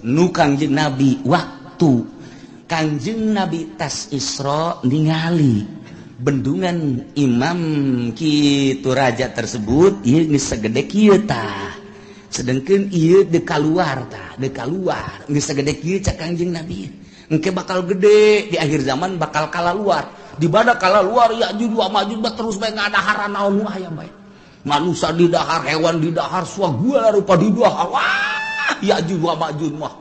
Nu Kangjeng Nabi, waktu Kangjeng Nabi tas Isra, ningali bendungan Imam kitu, raja tersebut ieu geus sagede kieu tah, sedangkan ieu dek kaluar tah, dek kaluar geus sagede kieu. Cak Kangjeng Nabi, engke bakal gede di akhir zaman, bakal kalaluar. Di mana kalaluar, Ya'juj wa Ma'juj terus bae ngadaharan naon nu aya bae, manusia di dahar, hewan di dahar, segala rupa di dahar. Wah, Ya'juj wa Ma'juj mah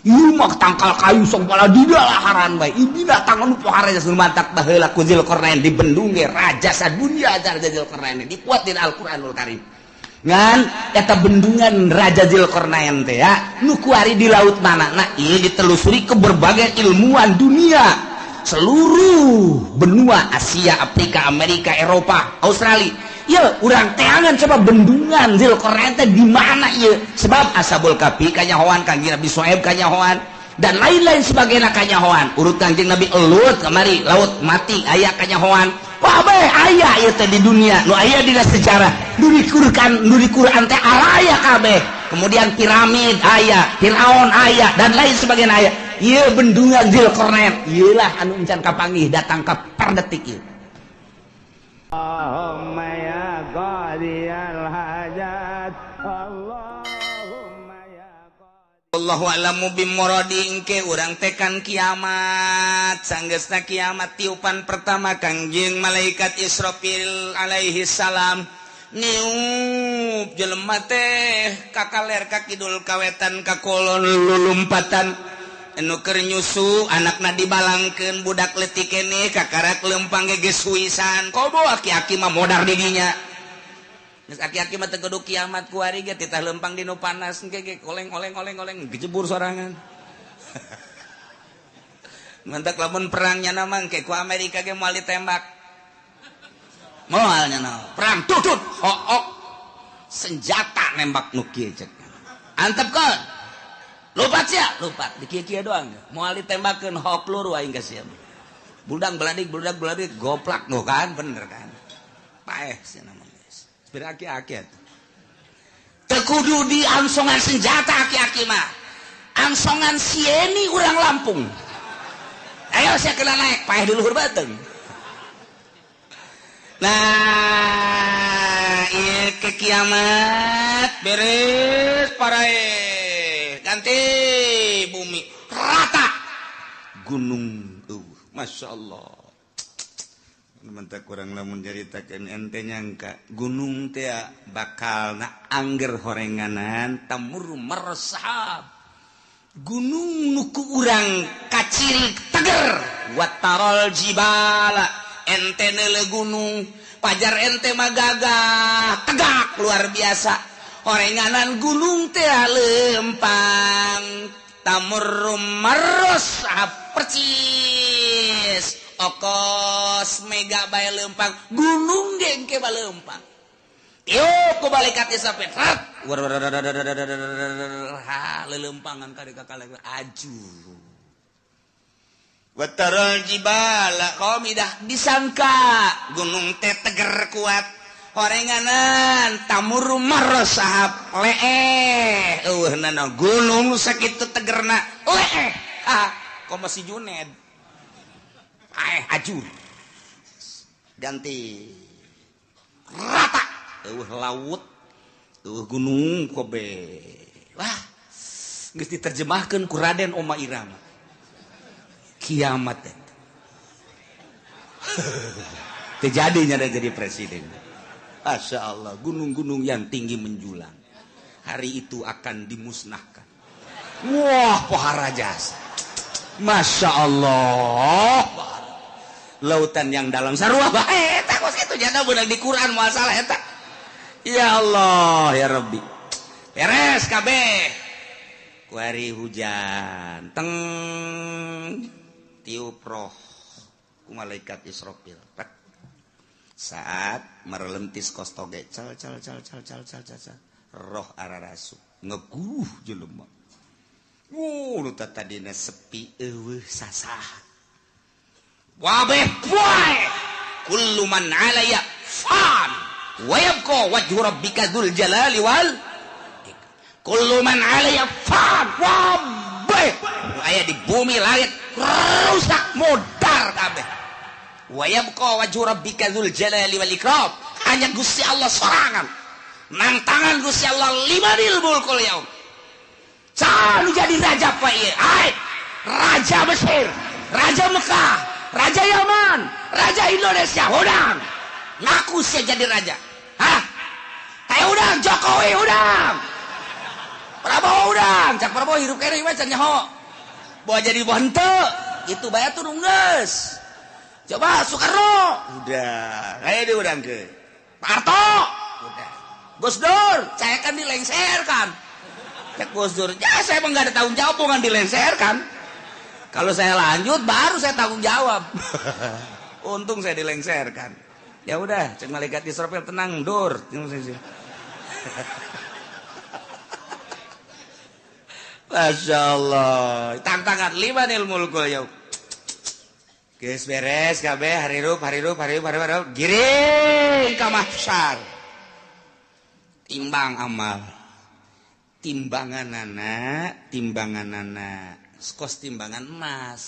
ieu mah tangkal kayu segala di dalaharan bae. Ieu binatang anu pohara mantak baheula ku Zulkarnain dibendung ge raja sadunya. Raja Zulkarnain dipuat di Al-Qur'anul Karim. Ngan eta bendungan Raja Zulkarnain teh ya nu kuari di laut mana? Nah, ieu ditelusuri ke berbagai ilmuwan dunia, seluruh benua Asia, Afrika, Amerika, Eropa, Australia. Ya, urang teangan coba bendungan Zulkarnain teh di mana ieu, sebab Ashabul Kahfi kanyahoan, Kangjeng Nabi Soeb kanyahoan, dan lain-lain sebagainya kanyahoan. Urut Kangjeng Nabi Lut kamari laut mati aya kanyahoan. Wah, bae aya ieu teh di dunia nu aya dina sejarah nu di Quran, nu di Quran teh araya kabeh. Kemudian piramid aya, Firaun aya, dan lain sebagainya aya. Ieu bendungan Zulkarnain ieu lah anu encan kapanggih datang ka per detik ieu. اللهم يا قاضي الحاجات، اللهم يا Allahu a'lamu bimuradi. Engke urang tekan kiamat, sanggeusna kiamat, tiupan pertama Kangjeng malaikat Israfil alaihi salam niup, jelema teh kakaler ka kidul, kawetan ka kulon, lulumpatan. Anu keur nyusu anakna dibalangkeun, budak leutik keneh kakarak lempang ge geus huisan. Komo aki-aki mah modar di dinya. Geus aki-aki mah teu kudu kiamat, kuari ge titah lempang di nu panas engke ge oleng oleng oleng oleng, gejebur sorangan. Mantak lamun perangnya nama engke ku Amerika ge moal ditembak, moal nya perang tutut hook senjata nembak nu kieu, cek antepkeun, lupat sia, lupat di kieu-kieu doang, moal ditembakeun hok peluru aing ka sia. Budak beladik, budak beladik, goplak nu kan bener kan, paeh sia nama geus. Aki-aki teu kudu di ansongan senjata, aki-aki mah ansongan sieni urang Lampung. Ayo sia kena naik, paeh di luhur beuteung. Nah, ieu ke kiamat beres parae, ganti bumi rata, gunung Masya Allah. Mantap kurang lamun nyaritakeun, ente nyangka gunung teh bakal na angger horenganan tamur meresap gunung nu ku urang kaciri teger. Watarol jibala, ente neule gunung pajar ente mah gagah tegak luar biasa, horenganan gunung teh lempang, tamur marros percis okos mega bae lempang, gunung ge engke lempang. Tiup ku malaikat sampai rat ha lelempangan kari kakala aju. Wataral jibala qamidah, disangka gunung teh teger kuat, horenganan tamur marosahab leeh, eueuh nana gunung sakitu tegerna leeh. Ah, komo si Juned paeh ajur, ganti rata, eueuh laut, eueuh gunung kobe. Wah, geus diterjemahkeun ku Raden Oma Irama kiamat eta terjadinya jadi presiden. Masya Allah, gunung-gunung yang tinggi menjulang hari itu akan dimusnahkan. Wah, pohara jasa. Masya Allah, lautan yang dalam sarua bae eta kos kitu janda beunang di Quran, moal salah eta. Ya Allah ya Rabbi, beres kabeh kuari hujan teng, tiup roh ku malaikat Israfil. Saat merelentis kos toge cal cal cal cal cal cal cal, roh ararasu ngeguh jelema. Nu tadina sepi eueuh sasah, wabeh poe kullu man alaya fan wa yabqa wajhu rabbika dzul jalali wal, kullu man alaya fan. Wabeh. aya di bumi langit rusak modar kabeh. Wa yabqa wajhu rabbika dzul jalali wal ikram. Hanya Gusti Allah sorangan. Nang tangan Gusti Allah limanil mulkul yaum. Saha nu jadi raja pak ieu? Ai, Raja Mesir, Raja Mekah, Raja Yaman, Raja Indonesia, hudang. Ngaku sia jadi raja. Hah? Kayak udang Jokowi udang. Prabowo udang, cak Prabowo hirup kene mah can nyaho. Bawa jadi bawa henteu, itu bae tuh geus. Coba Soekarno, udah, kayak dia udang ke. Pak Harto, udah. Gus Dur, saya kan dilengserkan. Cek Gus Dur, ya saya emang nggak ada tanggung jawab, bukan dilengserkan. Kalau saya lanjut, baru saya tanggung jawab. Untung saya dilengserkan. Ya udah, cek malaikat Israfil tenang, Dur. Masya Allah, tantangan limanil mulkul yaum. Geus beres kabeh harirup harirup harirup harirup giring ka mahsyar. Timbang amal. Timbanganana, timbanganana, kos timbangan emas.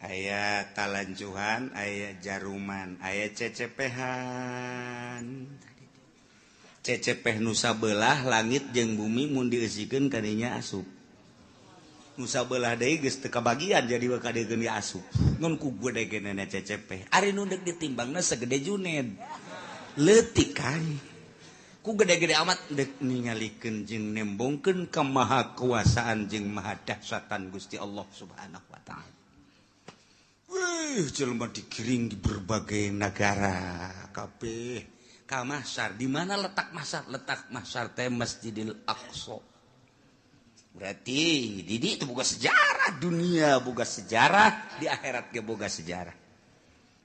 Aya talanjuhan, aya jaruman, aya cecepehan. Cecepeh nusa belah langit jeung bumi mun dieusikeun kadinya asup. Nusa belah deui geus teu kabagian jadi we kadegeun di asup. Ngan ku gede-gedena cecepeh. Ari nu deuk ditimbangna segede Juned. Leutik kan. Ku gede-gede amat deuk ningalikeun jeung nembongkeun kemahakuasaan jeung mahadahsyatan Gusti Allah Subhanahu wa taala. Wih, jelema digiring di berbagai negara kabeh. Ka mahsyar, di mana letak mahsyar? Letak mahsyar teh Masjidil Aqsa. Berarti didi itu boga sejarah dunia, boga sejarah di akhirat ge boga sejarah.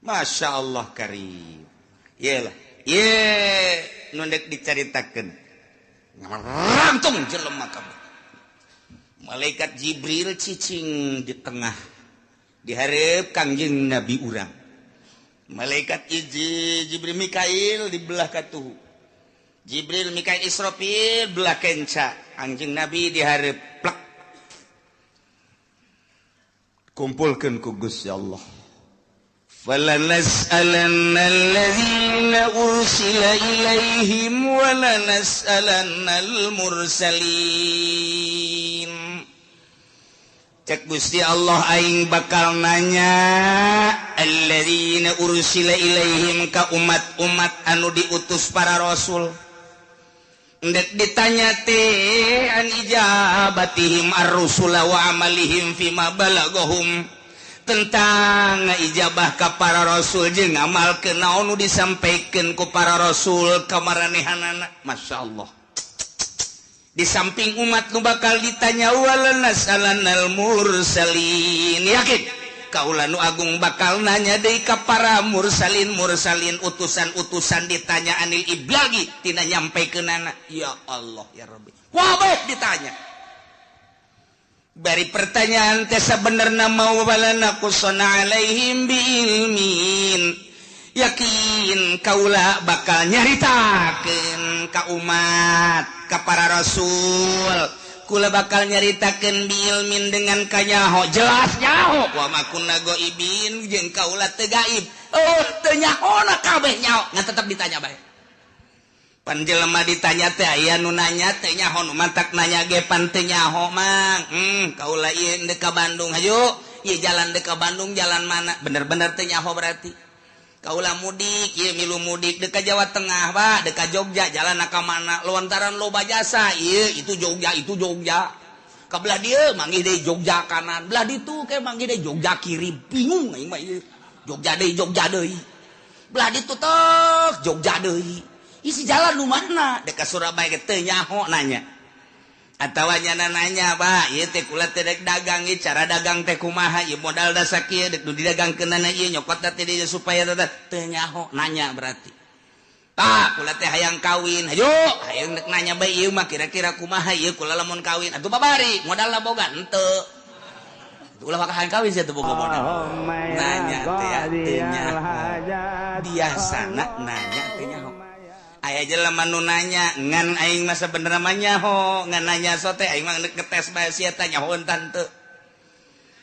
Masya Allah karim. Iyalah, ye nu deuk dicaritakeun. Ngarangtung jelema kabeh. Malaikat Jibril cicing di tengah dihareup Kangjeng Nabi urang. Malaikat Jibril Mikail di belah katuhu. Jibril Mikail Israfil belah kenca. Anjing Nabi dihareup plek. Kumpulkeun ku Gusti Allah. Falanas'alanna allazina ursila ilaihim wa lanas'alannal mursalin. Cek Gusti Allah aing bakal nanya alladzina ursila ilaihim ka umat-umat anu diutus para rasul. Ndek ditanya teh an ijabatihim ar-rusula wa amalihim fima balagahum, tentang ijabah ka para rasul jeung ngamalkeun naon nu disampaikeun ku para rasul ka maranehanana. Masya Allah. Di samping umat nu bakal ditanya walanasalanal mursalin, yakin kaula nu agung bakal nanya deui ka para mursalin mursalin utusan-utusan ditanya anil iblagi tina nyampekeunana. Ya Allah ya Rabbi, wabeh ditanya bari pertanyaan teh sabenerna mau walana qusana alaihim biilmin, yakin kaula bakal nyaritakeun ka umat ka para rasul, kula bakal nyaritakeun biilmin dengan kanyaho jelas nyaho wa ma kunna gaibin jeung kaula teu gaib, oh teu nyahona kabeh nyaho ngan tetep ditanya bae. Pan jelema ditanya teh aya nu nanya teu nyaho nu mantak nanya ge pan teu nyaho mang. Kaula ieu deuk ka Bandung hayu, ieu jalan deuk ka Bandung jalan mana, bener-bener teu nyaho berarti. Kaula mudik, ieu milu mudik deuk ka Jawa Tengah Pak, deuk ka Jogja jalan ka mana, lontaran loba jasa, ieu itu Jogja, itu Jogja. Ka belah dieu manggih deui Jogja kanan, belah ditu ke manggih deui Jogja kiri, bingung aing mah ieu. Jogja deui, Jogja deui. Belah ditu tok Jogja deui. Isi jalan nu mana? Deuk ka Surabaya ge teu nyaho nanya. Atawa nyana nanya, Pak, ieu teh kula teh dek dagang ieu cara dagang teh kumaha, ieu modal da sakieu dek nu didagangkeunana ieu nyokot teh dieu supaya teu nyaho nanya berarti. Pak, kula teh hayang kawin, hayu, hayang dek nanya bae ieu mah kira-kira kumaha ieu kula lamun kawin. Atuh babari, modalna boga henteu. Ulah bakal hayang kawin sia teu boga modal. Nanya teh teu nyaho. Biasana nanya teh nyaho. Aya jelema nu nanya ngan aing mah sabenerna mah nyaho, ngan nanya sote aing mah ngetes bae sia teh nyaho tante.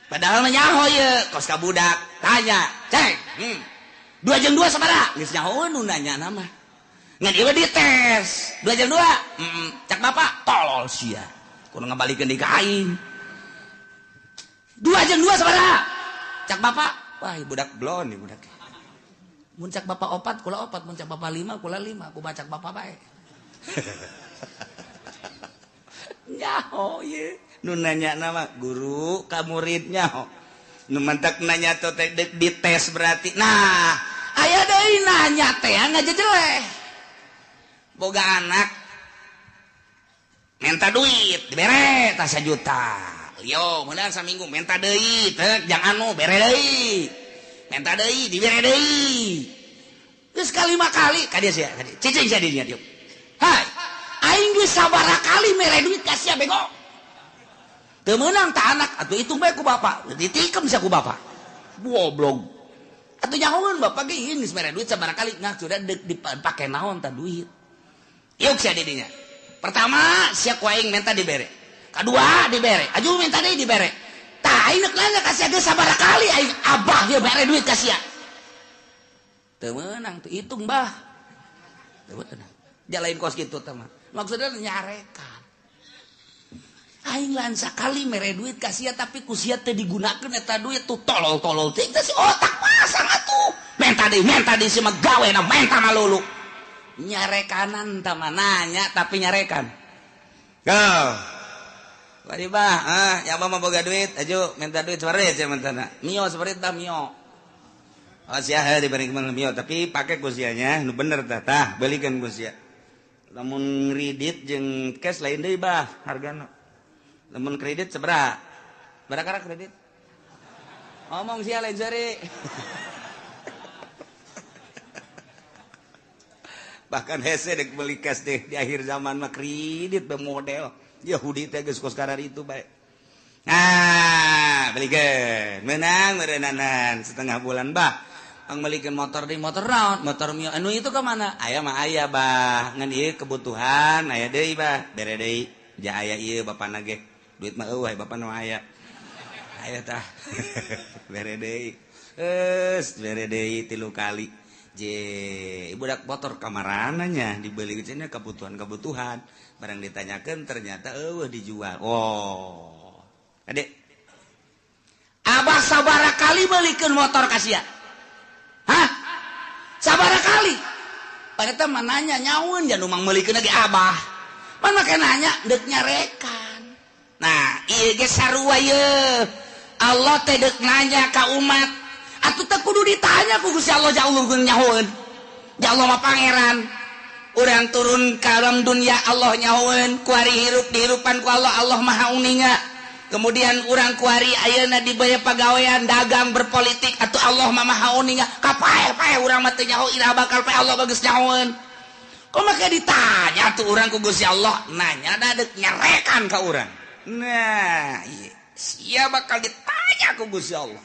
Padahal mah nyaho ye, kos ka budak tanya, "Ceng, 2 jeung 2 sabaraha?" Geus nyaho nu nanya mah. Ngan ieu dites, 2 jeung 2. Cak bapak, tolol sia. Kudu ngabalikeun deui ka aing. 2 jeung 2 sabaraha? Cak bapak, wah budak blon nih budak. Mun cak bapak 4, kula 4, mun cak bapak 5, kula 5, ku cak bapak bae. Nyaho ye, nu nanya nama guru ka murid nyaho. Nu mantak nanya teh deuk dites berarti. Nah, aya deui nanya teh ngajejeleh. Boga anak minta duit, dibere tah 1 juta. Yo, meunang saminggu minta deui, teh jang anu bere deui. Minta deui, dibere deui. Geus kalima kali ka dieu sia, ka dieu. Cicing sia di dinya dieu. Hai, aing geus sabaraha kali mere duit ka sia bego. Teu meunang ta anak, atuh hitung bae ku bapak. Ditikem sia ku bapak. Goblok. Atuh nyahoeun bapak ge ieu geus mere duit sabaraha kali, ngah sudah deuk dipake naon ta duit. Yuk sia di dinya. Pertama sia ku aing minta dibere. Kadua dibere, aju minta deui dibere. Tah aing nanya ka sia geus sabaraha kali aing abah ieu bere duit ka sia. Teu meunang teu hitung bah. Teu meunang. Jalain kos kitu teh mah. Maksudna nyarekan. Aing lain sakali mere duit ka sia tapi ku sia teu digunakeun eta duit tuh tolol-tolol teh si otak pasang atuh. Menta deui si mah gawena menta malulu. Nyarekanan tah mah nanya tapi nyarekan. Go. Wadi bah, yang mah boga duit, aju minta duit separit sia mentana. Mio separit tah mio. Oh sia heuh diberi mio, tapi pake ku sianya nu bener tah, tah belikeun ku sia. Lamun kredit jeung cash lain deui bah hargana. Lamun kredit sabaraha? Sabaraha kredit? Ngomong sia lain seri. Bahkan hese dek beli cash deh di akhir zaman mah kredit be model. Yahudi teh geus kos karar itu bae. Nah, belikeun. Menang meureunanan setengah bulan bah. Ang belikeun motor di motor naon? Motor mio anu itu ka mana? Aya mah aya bah. Ngan ieu kebutuhan aya deui bah. Bere deui. Ja aya ieu bapana ge. Duit mah eueuh bapana mah aya. Aya tah. Bere deui. Geus bere deui 3 kali. Je, budak motor kamarananya dibeli cenah kebutuhan-kebutuhan. Barang ditanyakan ternyata eueuh dijual. Oh. Adek. Abah sabaraha kali belikeun motor ka sia? Hah? Sabaraha kali? Padahal mah nanya nyaun ja nu mang meulikeun lagi abah. Pan make nanya deuk nyarekan. Nah, ieu ge sarua ye. Allah teh deuk nanya ka umat. Atuh teh kudu ditanya ku Gusti Allah ja Allah nyahoeun. Ja Allah mah pangeran. Urang turun ka alam dunia Allah nyahoeun, kuari hirup dihirupan ku Allah, Allah maha uninga. Kemudian urang kuari ayeuna dibaya pagawean dagang berpolitik atuh Allah mah maha uninga. Kapae-pae urang mah teu nyaho iraha bakal pae Allah bagus nyahoeun. Kok make ditanya tuh urang ku Gusti Allah, nanya da deuk nyarekan ka urang. Nah, ieu sia bakal ditanya ku Gusti Allah.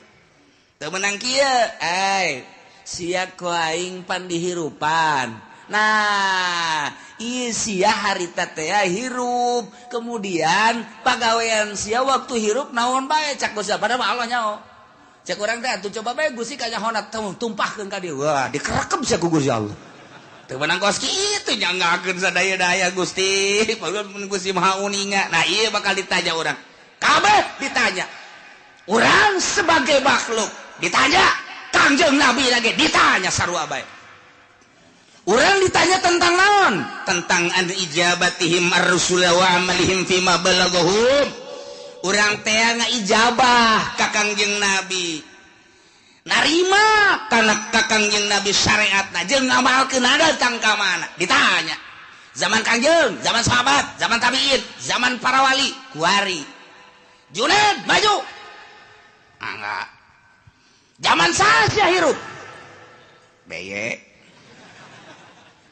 Teu meunang kieu, ai sia ku aing pan dihirupan. Nah, ieu sia harita teh hirup, kemudian pagawean sia waktu hirup naon bae cak Gusti padahal mah Allah nyaho. Cek urang teh atuh coba bae Gusti kanyahona tumpahkeun ka dieu. Wah, dikerekep sia ku Gusti Allah. Teu meunang kos kitu nyanggakeun sadaya-daya Gusti, padahal mun Gusti Maha Uninga. Nah, ieu bakal ditanya urang. Kabeh ditanya. Urang sebagai makhluk ditanya, Kangjeng Nabi lagi ditanya sarua bae. Urang ditanya tentang naon? Tentang an ijabatihim ar-rusula wa amalihim fima balaghahum. Urang teh ngaijabah ka Kangjeng Nabi. Narima kana ka Kangjeng Nabi syariatna jeung ngamalkeun datang ka mana? Ditanya. Zaman Kangjeng, zaman sahabat, zaman tabiin, zaman para wali, kuari. Junaid maju. Enggak. Zaman saha hirup? Beye.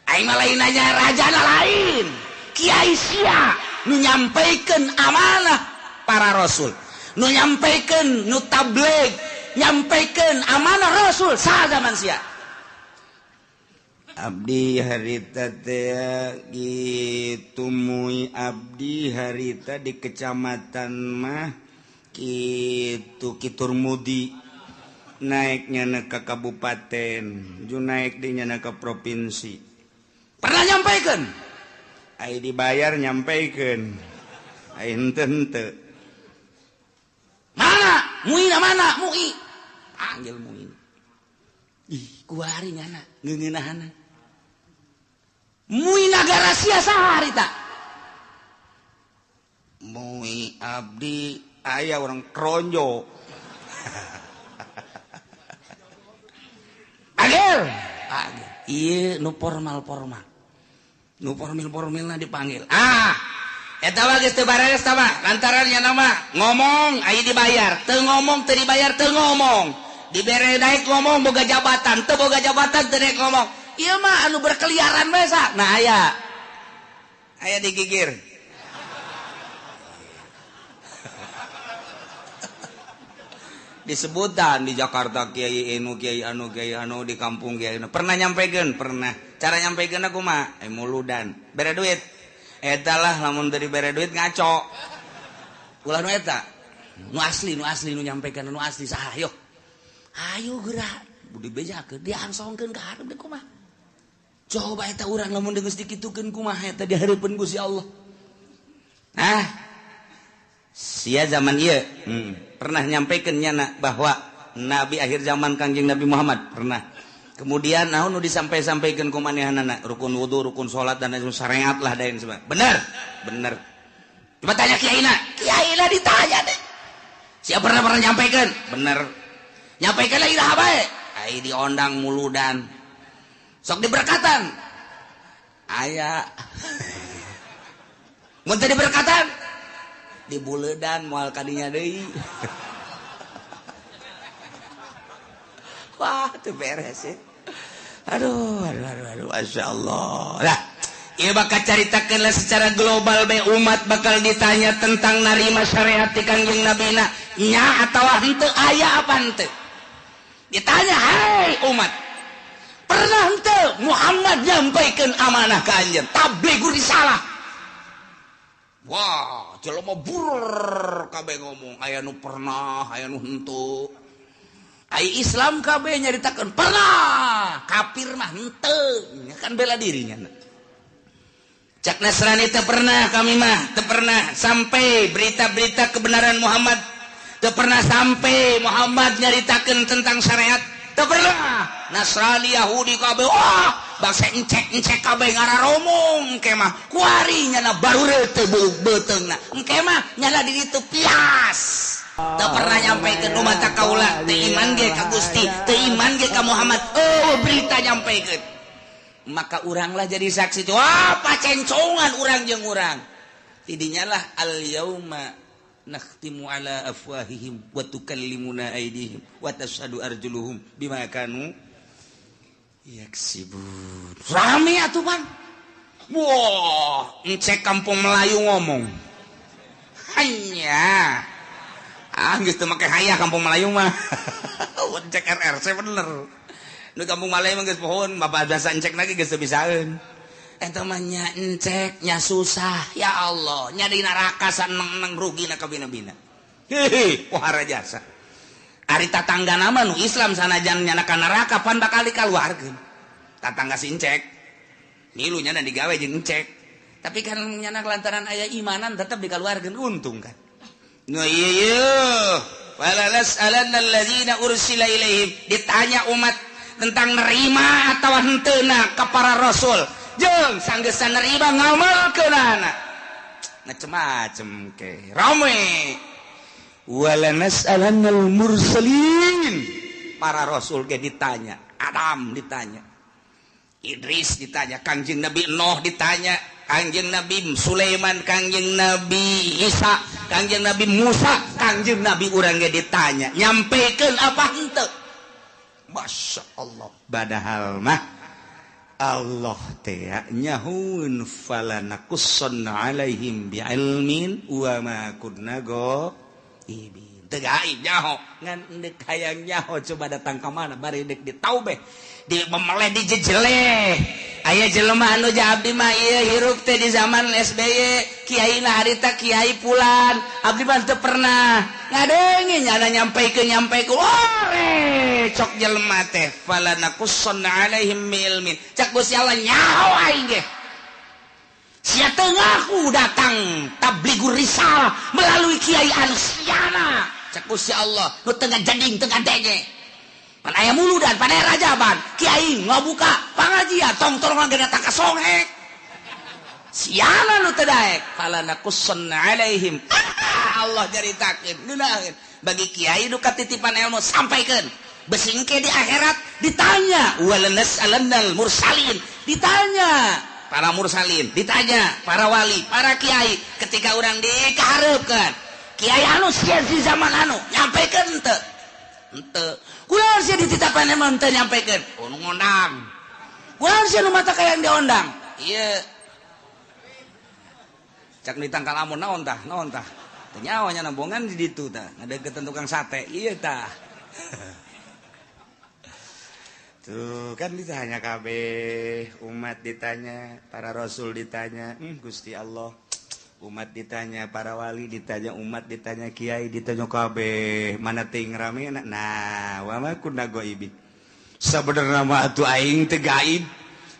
Aing mah lain nanya rajana lain. Kiai sia nu nyampaikan amanah para rasul, nu nyampaikan nu tabligh, nyampaikan amanah rasul saha zaman sia. Abdi harita teh gitu mui abdi harita di kecamatan mah kitu Kiturmudi naiknya ke kabupaten ju naik di nyana ke provinsi pernah nyampaikan ai dibayar nyampaikan ai henteu henteu mana muina mana mui panggil muin ih kuari nyana ngeungeunahana mui nagara sia saha harita mui abdi aya orang kronjo panggil panggil ieu nu formal-formal nu formil-formilna dipanggil ah eta mah geus teu bareres tah mah lantaran nya nama ngomong aya dibayar teu ngomong teu dibayar teu ngomong dibere naik ngomong boga jabatan teu boga jabatan teu naik ngomong ieu mah anu berkeliaran bae sa nah aya aya digigir disebutan di Jakarta kiai anu kiai anu kiai anu di kampung kiai anu pernah nyampekeun pernah cara nyampekeun kumaha muludan bere duit eta lah lamun teu dibere duit ngaco ulah nu eta nu asli nu asli nu nyampekeun nu asli saha ayo ayo geura dibejakeun diangsongkeun ka hareup deui kumaha coba eta urang lamun geus dikitukeun kumaha eta di hareupeun Gusti Allah nah sia zaman ieu pernah nyampaikan nyana bahwa nabi akhir zaman Kangjeng Nabi Muhammad pernah kemudian naon nu disampai-sampaikeun ku manehanana rukun wudu rukun salat dan lain syariat lah dan sebagainya bener bener coba tanya kiaina kiaina ditanya deh sia pernah pernah nyampaikan bener nyampaikan lagi dah bae ai diondang muludan sok diberkatan aya mun teu diberkatan di buledan moal kadinya deui wah teu beres ya aduh aduh aduh aduh masyaallah lah ieu bakal caritakeun lah secara global bae umat bakal ditanya tentang narima syariat ti Kangjeng Nabina nya atawa henteu aya apa henteu ditanya hai umat pernah henteu Muhammad nyampaikeun amanah ka anjeun tabligh risalah wah jelema bur kabeh ngomong aya nu pernah aya nu henteu ai Islam kabeh nyaritakeun pernah kafir mah henteu kan bela dirinya cak Nasrani teu pernah kami mah teu pernah sampai berita-berita kebenaran Muhammad teu pernah sampai Muhammad nyaritakeun tentang syariat teu pernah Nasrani Yahudi kabeh wah bangsa encek-encek kabeh ngararomong engke mah kuari nyana baru teu beuteungna engke mah nyana di ditu pias teu pernah nyampaikeun umat kaula teu iman ge ka Gusti teu iman ge ka Muhammad oh berita nyampaikeun maka uranglah jadi saksi wah pacencongan urang jeung urang tidinya lah al yauma nakhtimu ala afwahihim wa tukallimuna aydihim wa tashhadu arjuluhum bima kanu yaksibun. Rame atuh Bang. Wah, encek kampung Melayu ngomong. Hanya. Ah geus teu make hayah kampung Melayu mah. Encek RRC bener. Nu kampung Melayu mah geus pohon, bapak biasa encek lagi geus teu bisaeun. Eta mah nya encek nya susah ya Allah, nya di neraka saneng-neng rugina kabina-bina. Hehe, pohara jasa. Ari tatangga nama nu Islam sanajan nyana ka neraka pan bakal dikaluarkeun. Tatangga si encek. Milu nyana digawe jeung encek. Tapi kan nyana lantaran aya imanan tetep dikaluarkeun untung kan. Nu ieu ieu wala nas'alanna allazina ursila ilaihim ditanya umat tentang nerima atawa henteuna ka para rasul. Jeung sanggeusna nerima ngamalkeunana. Macem-macem ke. Rame. Wala nas'alannal mursalin. Para rasul ge ditanya, Adam ditanya, Idris ditanya, Kangjeng Nabi Nuh ditanya, Kangjeng Nabi Sulaiman, Kangjeng Nabi Isa, Kangjeng Nabi Musa, Kangjeng Nabi urang ge ditanya, nyampekeun apa henteu? Masya Allah. Padahal mah Allah teh nyahuun falanakussanna alaihim bi'ilmin wa ma kunna Ibin teu gaib nyaho ngan deuk hayang nyaho coba datang ka mana bari deuk ditaubeh di memeleh di jejeleh aya jelema anu abdi mah ieu hirup teh di zaman SBY kiai na harita kiai pulan abdi mah teu pernah ngadenge nyana nyampaikeun nyampaikeun ore cok jelema teh fala naqussanna alaihim ilmin cak Gusti Allah nyaho aing ge sia teu ngaku datang tabligur risalah melalui kiai anu siana cak Gusti Allah nu teu ngajading teu ngadenge pan aya muludan pan aya rajaban kiai ngabuka pangajian tong tolong ge datang ka songhek siana nu teu daek fala naqussanna alaihim Allah caritakeun ngeunaheun bagi kiai nu katitipan ilmu sampaikeun besingke di akhirat ditanya walanas'alannal mursalin ditanya para mursalin ditanya para wali para kiai ketika urang dikahareupeun kiai anu sia di zaman anu nyampaikeun teu henteu kunaon sia dititapan emang teu nyampaikeun oh nu ngondang kunaon sia nu mata kayang diondang ieu cak ditangkal amun naon tah teu nyawa nya nambongan di ditu tah ngadeukeutan tukang sate ieu tah. Tuh kan ditanya kabeh umat ditanya para rasul ditanya Gusti Allah umat ditanya para wali ditanya umat ditanya kiai ditanya kabeh mana ting rame nah wa ma kunna ghaibin sabenerna mah atuh aing teu gaib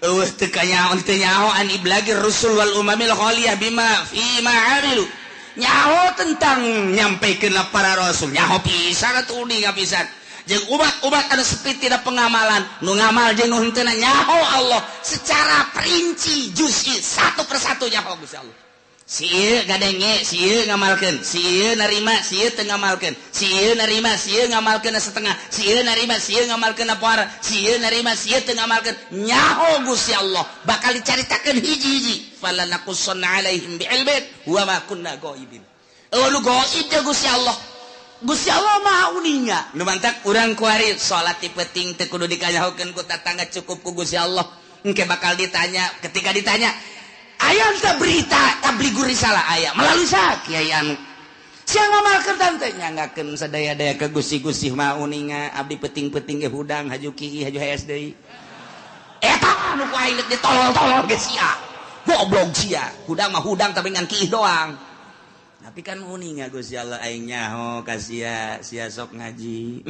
eueuh teu kanyaho teu nyaho an iblagir rusul wal umamil khaliyah bima fi ma amilu nyaho tentang nyampaikeun para rasul nyaho pisan atuh uninga pisan jeung umat-umat anu sepi tidak pengamalan nu ngamal jeung nu henteu nyaho Allah secara perinci juz'i satu persatu nyaho Gusti Allah si ieu ngadenge si ieu ngamalkeun si ieu narima si ieu teu ngamalkeun si ieu narima si ieu ngamalkeun setengah si ieu narima si ieu ngamalkeun poara si ieu narima si ieu teu ngamalkeun nyaho Gusti Allah bakal dicaritakeun hiji-hiji fala naqussanna alaihim bi'ilmin wa ma kunna ghaibin eueuh nu gaib teh Gusti Allah Gusti Allah maha uninga nu mantak urang kuari salat ti peuting teu kudu dikanyahokeun ku tatangga cukup ku Gusti Allah engke bakal ditanya ketika ditanya aya teh berita tabligur risalah aya melalui sa kiai anu sia ngamalkeun tante nyanggakeun sadaya-daya ke Gusti-Gusti maha uninga abdi peuting-peuting ge hudang haju kieu haju hees deui eta anu ku aing deuk ditolol-tolol ge sia goblok sia hudang mah hudang tapi ngan kieu doang. Tapi kan uninga Gusti Allah aing nyaho ka sia sia sok ngaji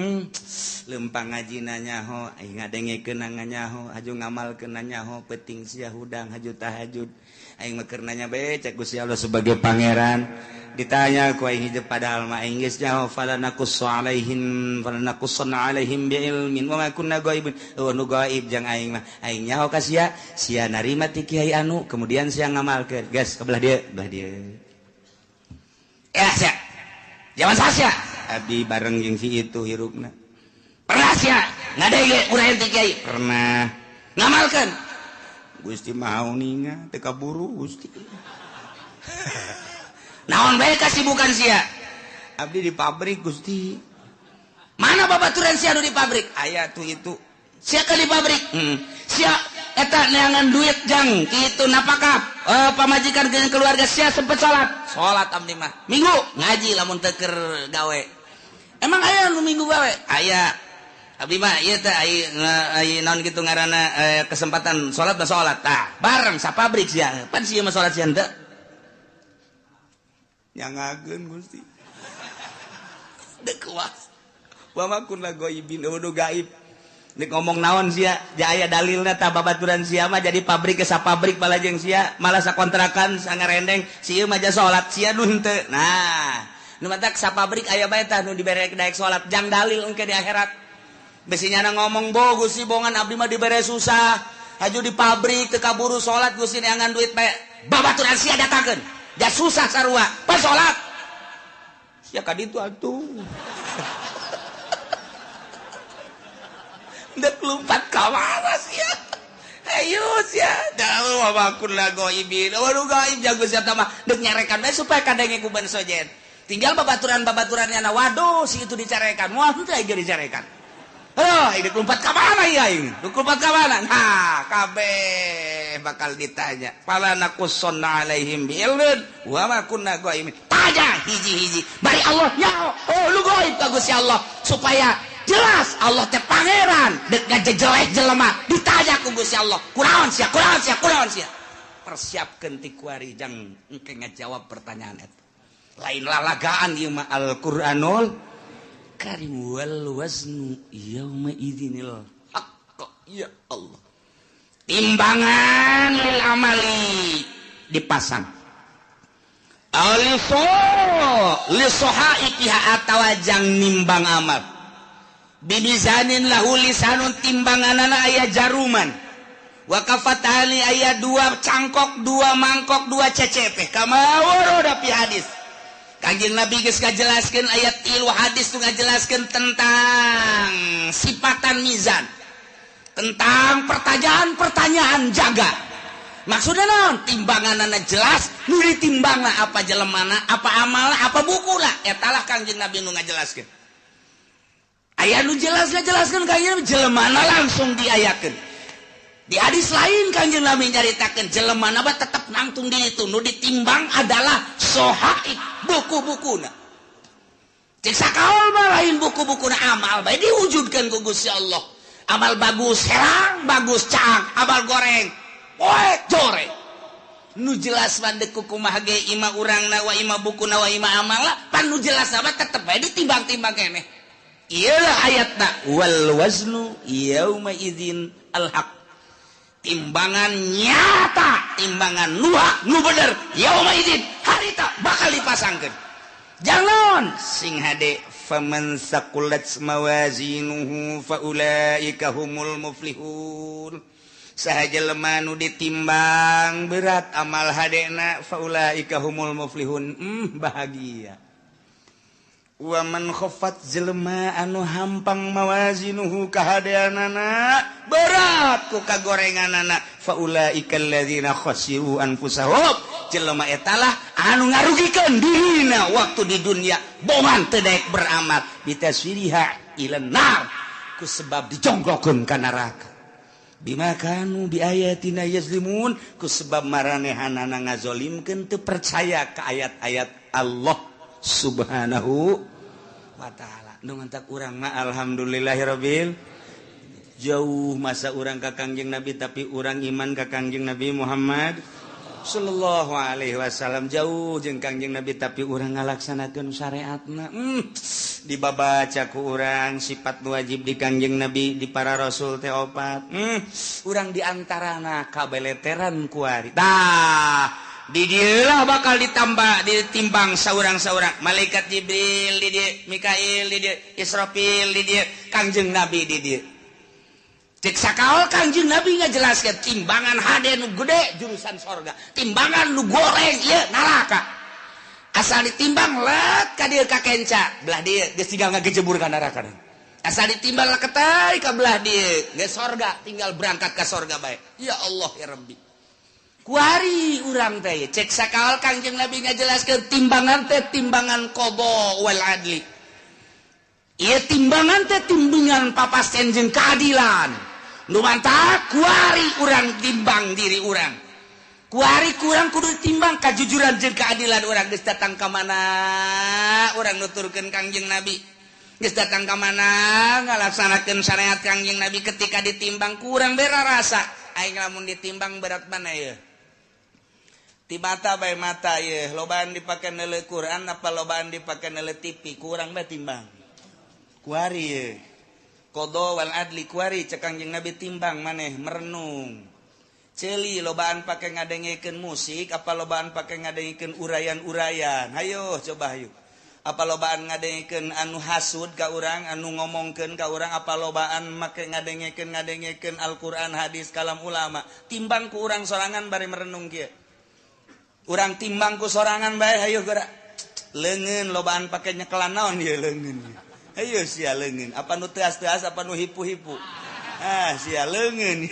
lempang ngajina nyaho aing ngadengekeun nyaho haju ngamalkeun nyaho peuting sia hudang haju tahajud aing mah keur nanya bae cek Gusti Allah sebagai pangeran ditanya ku aing hijab padahal mah aing geus nyaho fala naqussu alaihim fala naqussanna alaihim bi ilmin wa ma kunna ghaibin eueuh nu gaib jang aing mah aing nyaho ka sia sia narima ti kiai anu kemudian sia ngamalkeun geus ka belah dieu belah dieu. Ya sia zaman sia abdi bareng jeung si itu hirupna pernah sia ngadenge urang ti kiai pernah ngamalkeun Gusti maha uninga teu kaburu Gusti naon bae kasibukan sia abdi di pabrik Gusti mana babaturan sia nu di pabrik aya tuh itu sia ke di pabrik sia eta neangan duit jang kitu napakah pamajikan jeung keluarga sia sempet salat salat abdi mah minggu ngaji lamun teu keur gawe emang aya nu minggu gawe aya abdi mah ieu teh ai naon kitu ngaranna kesempatan salat mah salat tah bareng sa pabrik sia pan sia mah salat sia henteu nyangageun Gusti deuk kuas wa ma kunna ghaibin eueuh gaib nek ngomong naon sia aya dalilna tah babaturan sia mah jadi pabrik ke sapabrik balajeng sia malah sakontrakan sangarendeng si ieu mah ja salat sia nu henteu nah nu matak sapabrik aya bae tah nu dibere daek salat jang dalil engke di akhirat besi nyana ngomong bo Gusti bongan abdi mah dibere susah haju di pabrik teu kaburu salat Gusti neangan duit bae babaturan sia datangkeun ja susah sarua pas salat sia ka ditu atuh dek lompat ka mana sia ayo sia da wa kunna ghaibin wa gaib jago sia mah dek nyarekan bae supaya kadenge ku ban sojen tinggal babaturan-babaturannya na waduh si itu dicarekan wah henteu aing dicarekan heuh dek lompat ka mana ieu aing dek lompat ka mana nah kabeh bakal ditanya fala naqussanna alaihim bi ilmin wa ma kunna ghaibin. Ditanya hiji-hiji bari Allah nyaho, oh lu goib ka Gusti Allah supaya jelas Allah teh pangeran dek ngajejeleh jelema. Ditanya ku Gusti Allah, kunaon sia, kunaon sia, kunaon sia? Persiapkeun ti kuari jang engke ngajawab pertanyaan eta. Lain lalagaan ieu mah Al-Qur'anul Karim. Wal waznu yauma idzinil haqq. Ya Allah, timbangan lil amali dipasang aliso lisohaikiha atawa jang nimbang amal bimizanin lahu lisanun, timbanganana aya jaruman, wa kafatani aya dua cangkok, dua mangkok, dua CCP, kama warada fi hadis. Kanjeng Nabi geus ngajelaskeun ayat tilu hadis tu ngajelaskeun tentang sifatan mizan, tentang pertanyaan-pertanyaan jaga. Maksudnya naon? Timbanganana jelas, nu ditimbangna apa jelemana, apa amalna, apa bukuna. Eta lah Kanjeng Nabi nu ngajelaskeun. Aya nu jelas ngajelaskeun Kanjeng Nabi jelemana langsung diayakeun. Di hadis lain Kanjeng Nabi nyaritakeun jelemana mah tetep nangtung di itu, nu ditimbang adalah sohaib, buku-bukuna. Cek sakaol mah lain buku-bukuna, amal bae diwujudkeun ku Gusti Allah. Amal bagus herang, bagus caang, amal goreng poek joreng. Nu jelas mah deuk kumaha ge ima urangna wa ima bukuna wa ima amalna, pan nu jelas mah tetep bae ditimbang-timbang keneh. Ieu lah ayatna wal waznu yauma idzin al haq. Timbangan nyata, timbangan nu hak, nu bener, yauma idzin harita bakal dipasangkeun. Jangan sing hade faman saqulat mawazinuhu faulaika humul muflihun. Saha jelema nu ditimbang berat amal hadena faulaika humul muflihun, bahagia. Wa man khaffat jelema anu hampang mawazinuhu kahadeanana berat ku kagorenganana faulaika alladzina khasiru anfusahum, jelema etalah anu ngarugikeun dirina waktu di dunia bongan teu daek beramal bitaswiriha ila nar, ku sebab dijongklokeun ka neraka, bima kanu bi ayatina yazlimun, ku sebab maranehanana ngazolimkeun teu percaya ka ayat-ayat Allah Subhanahu wa ta'ala. Nu ngantak urang mah alhamdulillahirabbil jauh masa urang ka Kangjeng Nabi tapi urang iman ka Kangjeng Nabi Muhammad sallallahu alaihi wasallam, jauh jeung Kangjeng Nabi tapi urang ngalaksanakeun syariatna. Dibabaca ku urang sifat wajib di Kangjeng Nabi di para rasul teh opat. Urang diantarana kabeleteran kuari. Tah di dieulah bakal ditambah ditimbang saurang-saurang, malaikat Jibril di dieu, Mikail di dieu, Israfil di dieu, Kangjeng Nabi di dieu. Cek sakaol Kangjeng Nabi ngajelaskeun timbangan hade nu gede jurusan sorga, timbangan nu goreng ieu neraka. Asal ditimbang let ka dieu ka kenca, belah dieu geus tinggal ngagejebur ka neraka. Asal ditimbang leketai ka belah dieu geus sorga, tinggal berangkat ka sorga bae. Ya Allah ya Rabbi. Kuari urang teh cek sakaol Kangjeng Nabi ngajelaskeun timbangan teh timbangan qada wal adli. Ieu timbangan teh timbangan papasten jeung keadilan. Nu mantap kuari urang timbang diri urang. Kuari kurang kudu timbang kajujuran jeung keadilan urang geus datang ka mana urang nuturkeun Kangjeng Nabi. Geus datang ka mana ngalaksanakeun syariat Kangjeng Nabi ketika ditimbang kurang bera rasa. Aing lamun ditimbang berat mana ieu? Ti mata bae mata ieu, lobaan dipake neuleuh Quran apa lobaan dipake neuleuh TV, kurang bae timbang. Kuari ieu. Qada wal adli kuari cek Kangjeng Nabi timbang maneh merenung. Ceuli lobaan pake ngadengekeun musik apa lobaan pake ngadengekeun urayan-urayan. Hayo coba hayo. Apa lobaan ngadengekeun anu hasud ka urang, anu ngomongkeun ka urang, apa lobaan make ngadengekeun Al-Qur'an, hadis, kalam ulama. Timbang ku urang sorangan bari merenung kieu. Urang timbang ku sorangan bae hayo geura. Leungeun lobaan pake nyekelan naon ieu leungeun. Hayo sia leungeun, apa nu teas-teas apa nu hipu-hipu. Ah sia leungeun.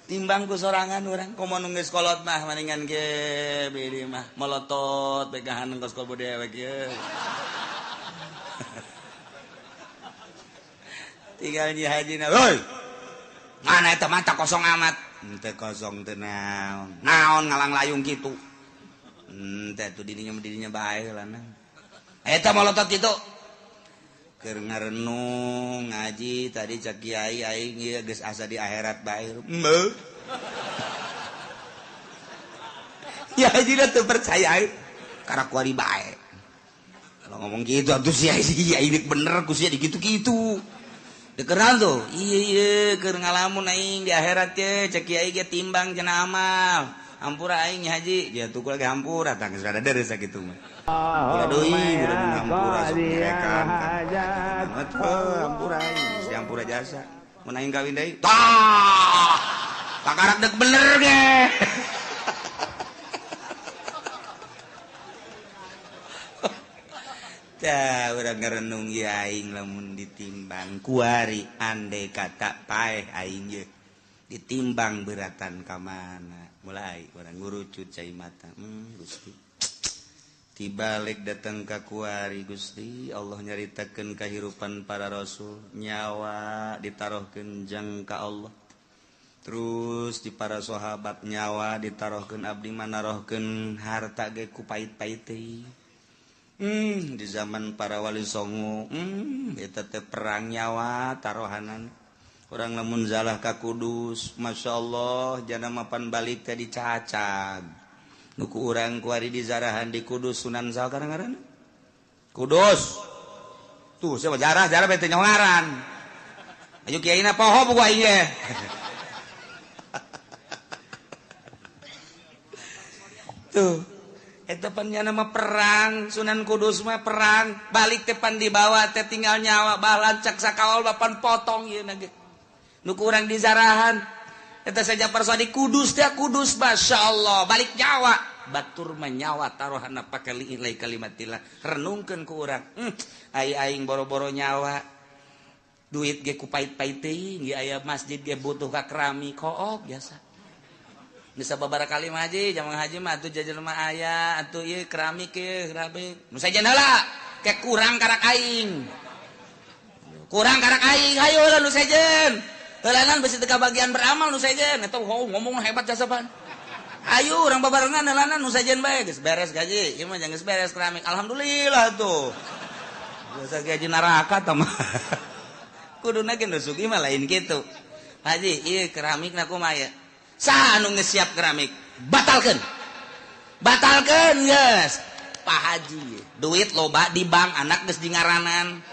Timbang ku sorangan urang komo nu geus kolot mah maningan ge beureum mah molotot begahan kos kobo dewek ieu. Tinggal nyi hajina, "Hoi. Mana eta mata kosong amat?" Henteu kosong teu naon. Naon ngalang layung kitu. Teh tuh dirinya bae lah nah. Eta molotot kitu. Keur ngarenung ngaji tadi cak kiai aing ieu geus asa di akhirat bae. Heuh. Ya haji teu percaya aing. Karak kuari bae. Kalau ngomong gitu atuh sia ini bener ku sia dikitu-kitu. Dikenal tuh. Iya iya keur ngalamun aing di akhirat ye cek kiai ge timbang cenah amal. Hampura aing haji, ya tuh lagi hampura tah geus rada deres sakitu mah. Ulah deui ulah hampura sok nyerekan. Hampura aing, si hampura jasa. Mun aing kawin deui. Tah! Kakarak dek bener ge. Tah urang ngarenung ieu aing lamun ditimbang kuari andai kata paeh aing ye. Ditimbang beratan ka mana. Mulai orang ngurucut cai mata. Gusti. Tibalik datang ka kuari Gusti Allah nyaritakeun kahirupan para rasul, nyawa ditarohkeun jang ka Allah. Terus di para sahabat nyawa ditarohkeun abdi manarohkeun harta ge ku pait-pait teh. Di zaman para wali songo, eta teh perang nyawa tarohanan. Orang lamun zalah ka Kudus, Masya Allah, jana mapan balik teh dicacag. Nuku urang kuari dizarahan di Kudus Sunan saha ngaranna? Kudus. Tuh siapa jarah jarah bete nyongaran. Ayo kiaina poho buku aing ge. Tuh. Eta pan nyana mah perang, Sunan Kudus mah perang, balik teh pan dibawa teh tinggal nyawa balancak sakawal bapan potong ieu na ge. Nu kurang dizarahan eta saja persodi Kudus teh Kudus Masya Allah balik nyawa batur menyawa taruhana pake liilai kalimatillah renungkeun ku urang ai aing boro-boro nyawa duit ge ku pait-pait teuing ge aya masjid ge butuh ka keramik kook biasa bisa babara kali mah haji jamang haji mah atuh jajan mah aya atuh ieu keramik ieu keramik nu sajen heula ke kurang karak aing kurang karak aing hayu heula nu sejen heulaan besi teu bagian beramal nu sejen eta ngomong hebat jasa pan. Ayo urang babarengan heulanan nu sejen bae geus beres gaji ieu mah geus beres keramik alhamdulillah tuh. Biasa gaji neraka tah mah. Kuduna ge nu sugih mah lain kitu. Haji ieu keramikna kumaha ieu? Saha anu geus siap keramik? Batalkeun. Batalkeun geus. Pak Haji duit loba di bank anak geus dingaranan.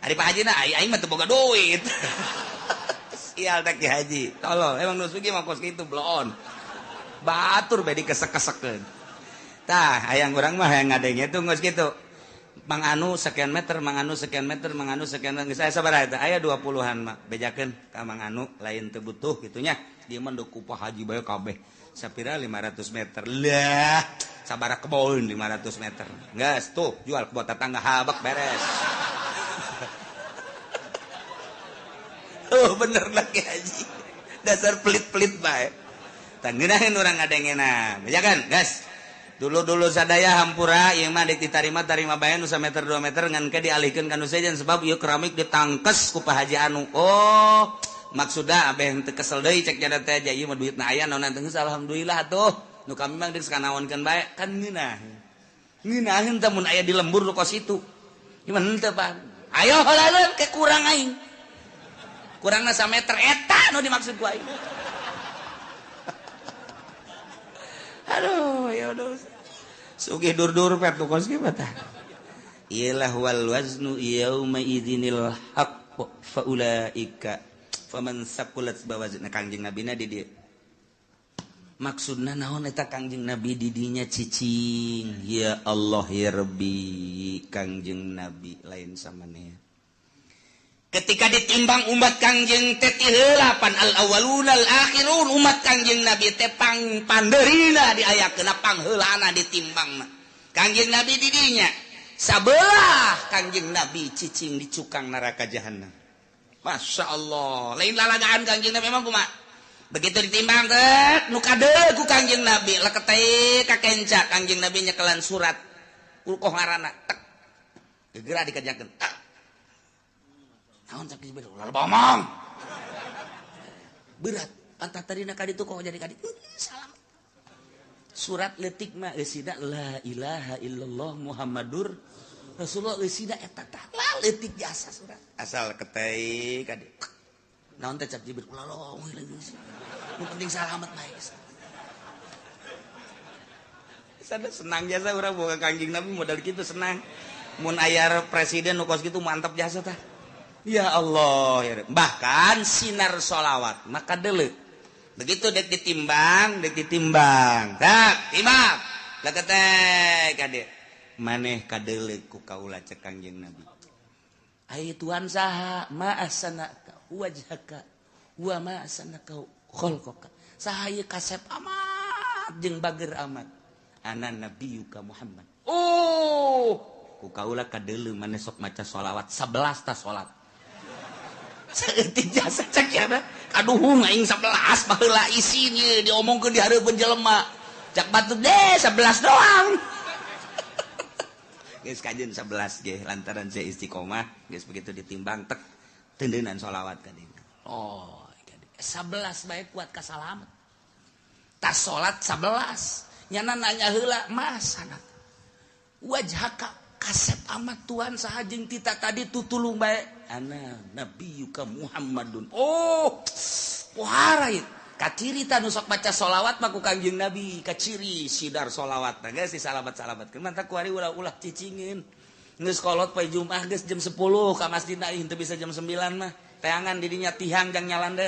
Ari Pak Haji na aing mah teu boga duit. Sial tak Ki Haji. Tolol, emang nu sugih mah kos kitu bloon. Batur bae dikesek-kesekeun. Tah, hayang urang mah hayang ngadenge tuh geus kitu. Mang anu sekian meter, mang anu sekian meter, mang anu sekian meter. Geus aya sabaraha eta? Aya 20-an mah. Bejakeun ka Mang Anu lain teu butuh kitu nya. Dia mah ku Pak Haji bae kabeh. Sapira 500 meter. Lah, sabaraha kebon 500 meter. Geus tuh jual kebon tetangga habak beres. Oh bener lagi haji. Dasar pelit-pelit bae. Tangeunaheun urang ngadengena. Bejakeun, gas. Dulu-dulu sadaya hampura ieu mah deuk ditarima tarima bae nu sameter 2 meter ngan ke dialihkeun ka nu sejen sebab ieu keramik ditangkes ku Pak Haji anu. Oh, maksudna abeh teu kesel deui cek jada teh aja ieu mah duitna aya naon teh geus alhamdulillah atuh. Nu kami mah deuk sakanaonkeun bae kan ngeunah. Ngeunaheun teh mun aya di lembur nu kos itu. Ieu mah henteu Pak. Ayo heulaeun ke kurang aing. Kurangna sameter eta nu dimaksud ku aing. Aduh, ya udah. Sugih dur-dur pet nu kos kieu tah. Iyalah wal waznu yauma idzinil haqq fa ulaika faman saqulat bawazna Kangjeng Nabina di dieu. Maksudna naon eta Kangjeng Nabi di dinya cicing. Ya Allah ya Rabbi, Kangjeng Nabi lain samanea. Ketika ditimbang umat Kangjeng teh ti heula pan al awwaluna al akhirun umat Kangjeng Nabi teh pang pandeurina diayakeun pangheulana ditimbangna. Kangjeng Nabi di dinya sabelah Kangjeng Nabi cicing di cukang neraka jahanam. Masya Allah, lain lalagaan Kangjeng Nabi emang kumaha? Begitu ditimbang teh nu kade ku Kangjeng Nabi leketeh ka kenca Kangjeng Nabi nyekelan surat ulkoh ngaranna tek. Geura dikerjakeun tek. Naon sakit bener ulah bomong. Berat, pantat tadi nak kaditu kok jadi kaditu. Salam. Surat leutik mah eusina la ilaha illallah Muhammadur Rasulullah eusina eta tah la leutik jasa surat. Asal keteik ka dieu. Naon teh cap Jibril ulah long nu penting salamet bae. Sada senang jasa urang boga Kangjeng Nabi modal kitu senang. Mun aya presiden nu kos kitu mantap jasa tah. Ya Allah ya. Bahkan sinar sholawat maka deuleu. Begitu dek ditimbang, tak timbang. Leketek ka dieu. Maneh kadeuleu ku kaula cek Kangjeng Nabi. Ai Tuhan saha ma ahsanaka wajhaka wa ma ahsanaka khalqaka. Saha ieu kasep amat jeung bager amat. Ana nabiyuka Muhammad. Oh, ku kaula kadeuleu maneh sok maca sholawat 11 ta salat. Saeutik jasa cek ya kaduhung aing 11 baheula isin ieu diomongkeun di hareupeun jelema. Cak batur deh 11 doang. Geus kajeun 11 ge lantaran saya istiqomah geus begitu ditimbang tek tendeunan sholawat ka dieu. Oh, 11 bae kuat ka salamet. Tas salat 11 nyana nanya heula masana. Wajhaka kasep amat Tuhan saha jeung tita tadi tutulung bae. Ana nabiyuka Muhammadun. Oh, pohara ieu. Kaciri ta nu sok baca sholawat mah ku Kangjeng Nabi, kaciri sidar sholawat. Nah geus disalamat-salamatkeun. Mantap kuari ulah-ulah cicingin. Geus kolot poe Jumat geus jam 10 ka masjid aing teu bisa jam 9 mah. Teangan didinya tihang jang nyalande.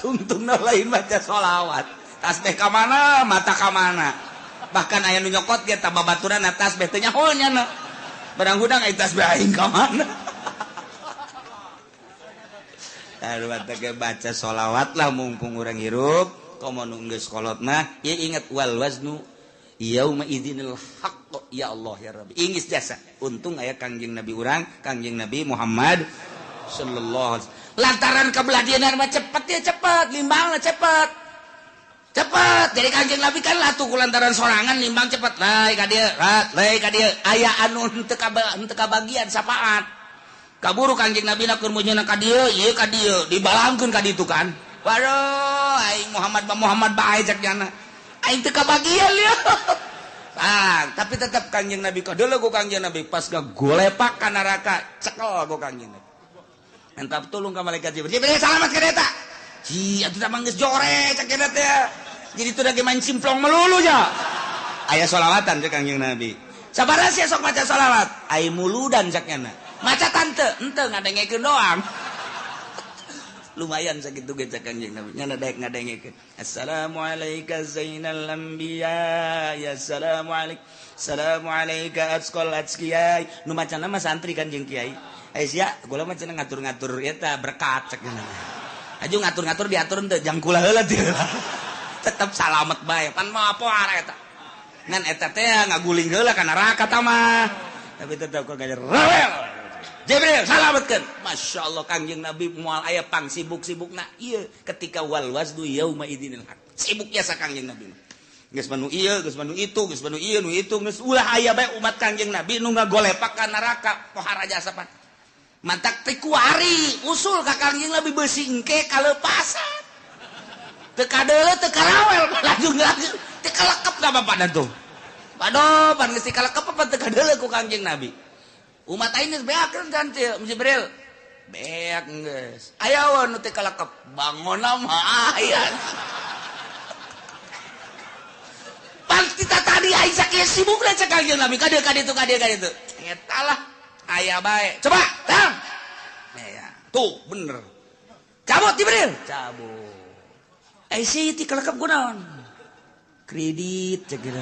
Tungtungna lain baca sholawat. Tasbih ka mana, mata ka mana. Bahkan aya nu nyokot ge ta babaturan tasbih teh nyaho nya. Barang hudang aya tasbih aing ka mana. Aduh teh baca sholawat lah mumpung urang hirup. Komo nu geus kolot mah ieu inget wal waznu yauma idzinil haqq ya Allah ya Rabbi. Ingis jasa. Untung aya Kangjeng Nabi urang, Kangjeng Nabi Muhammad sallallahu alaihi wasallam. Lantaran kabelah mah cepet ya cepet, limbangna cepet. Cepet. Jadi Kangjeng Nabi kan latuh ku lantaran sorangan limbang cepet. Lai ka dieu, lai ka dieu. Aya anu henteu kabagian sapaat. Kaburu Kangjeng Nabi na keur mujuna ka dieu, ieu ka dieu, dibalangkeun ka ditu kan. Waduh, aing Muhammad ba Muhammad bae cek nyana. Aing teu kabagian ieu. Ah, tapi tetep Kangjeng Nabi kadeuleu ku Kangjeng Nabi pas gagolepak ka neraka, cekel ku Kangjeng Nabi. Entap tulung ka malaikat Jibril. Jibril salamat ka eta. Ji, atuh tah geus jore cek eta teh. Jadi itu lagi main simplong melulu ya. Aya sholawatan cek Kangjeng Nabi. Sabaraha sia sok maca sholawat? Ai muludan cek nyana. Maca tante, henteu ngadengekeun doang. Lumayan sakitu ge cek Kangjeng Nabi. Nyana daek ngadengekeun. Assalamualaika zainal anbiya, ya assalamualaik. Assalamualaika atqal atqiyai. Nu macana mah santri kan jeung kiai. Eh sia, gula mah cenah ngatur-ngatur eta berkat cek nyana. Aju ngatur-ngatur diatur henteu jang kula heula teh. Tetep salamet bae. Pan mah poar eta. Ngan eta teh ngaguling heula ka neraka ta mah. Tapi tetep kok gajer rawel. Jibril salametkeun. Masya Allah Kangjeng Nabi moal aya pang sibuk-sibukna ieu ketika wal waznu yauma idzinil haq. Sibuk jasa Kangjeng Nabi. Geus manu ieu, geus manu itu, geus manu ieu nu itu, geus ulah aya bae umat Kangjeng Nabi nu ngagolepak ka neraka pohara jasa pan. Mantak teh kuari usul ka Kangjeng Nabi beusi engke kalepasan. Teu kadeuleu teu karawel lajung-lajung teu kalekep da bapana tuh. Waduh, pan geus kalekep apa teu kadeuleu ku Kangjeng Nabi. Umat aing geus beakeun kan Jibril. Beak geus. Aya we nu teu kalekep, bangonna mah aya. Pan kita tadi aing sakieu sibukna cek Kangjeng Nabi ka dieu ka ditu ka dieu ka ditu. Eta lah aya bae. Coba, tang. Ya, tuh bener. Cabut Jibril, cabut. Eh si ti kalekep kunaon? Kredit cek teh.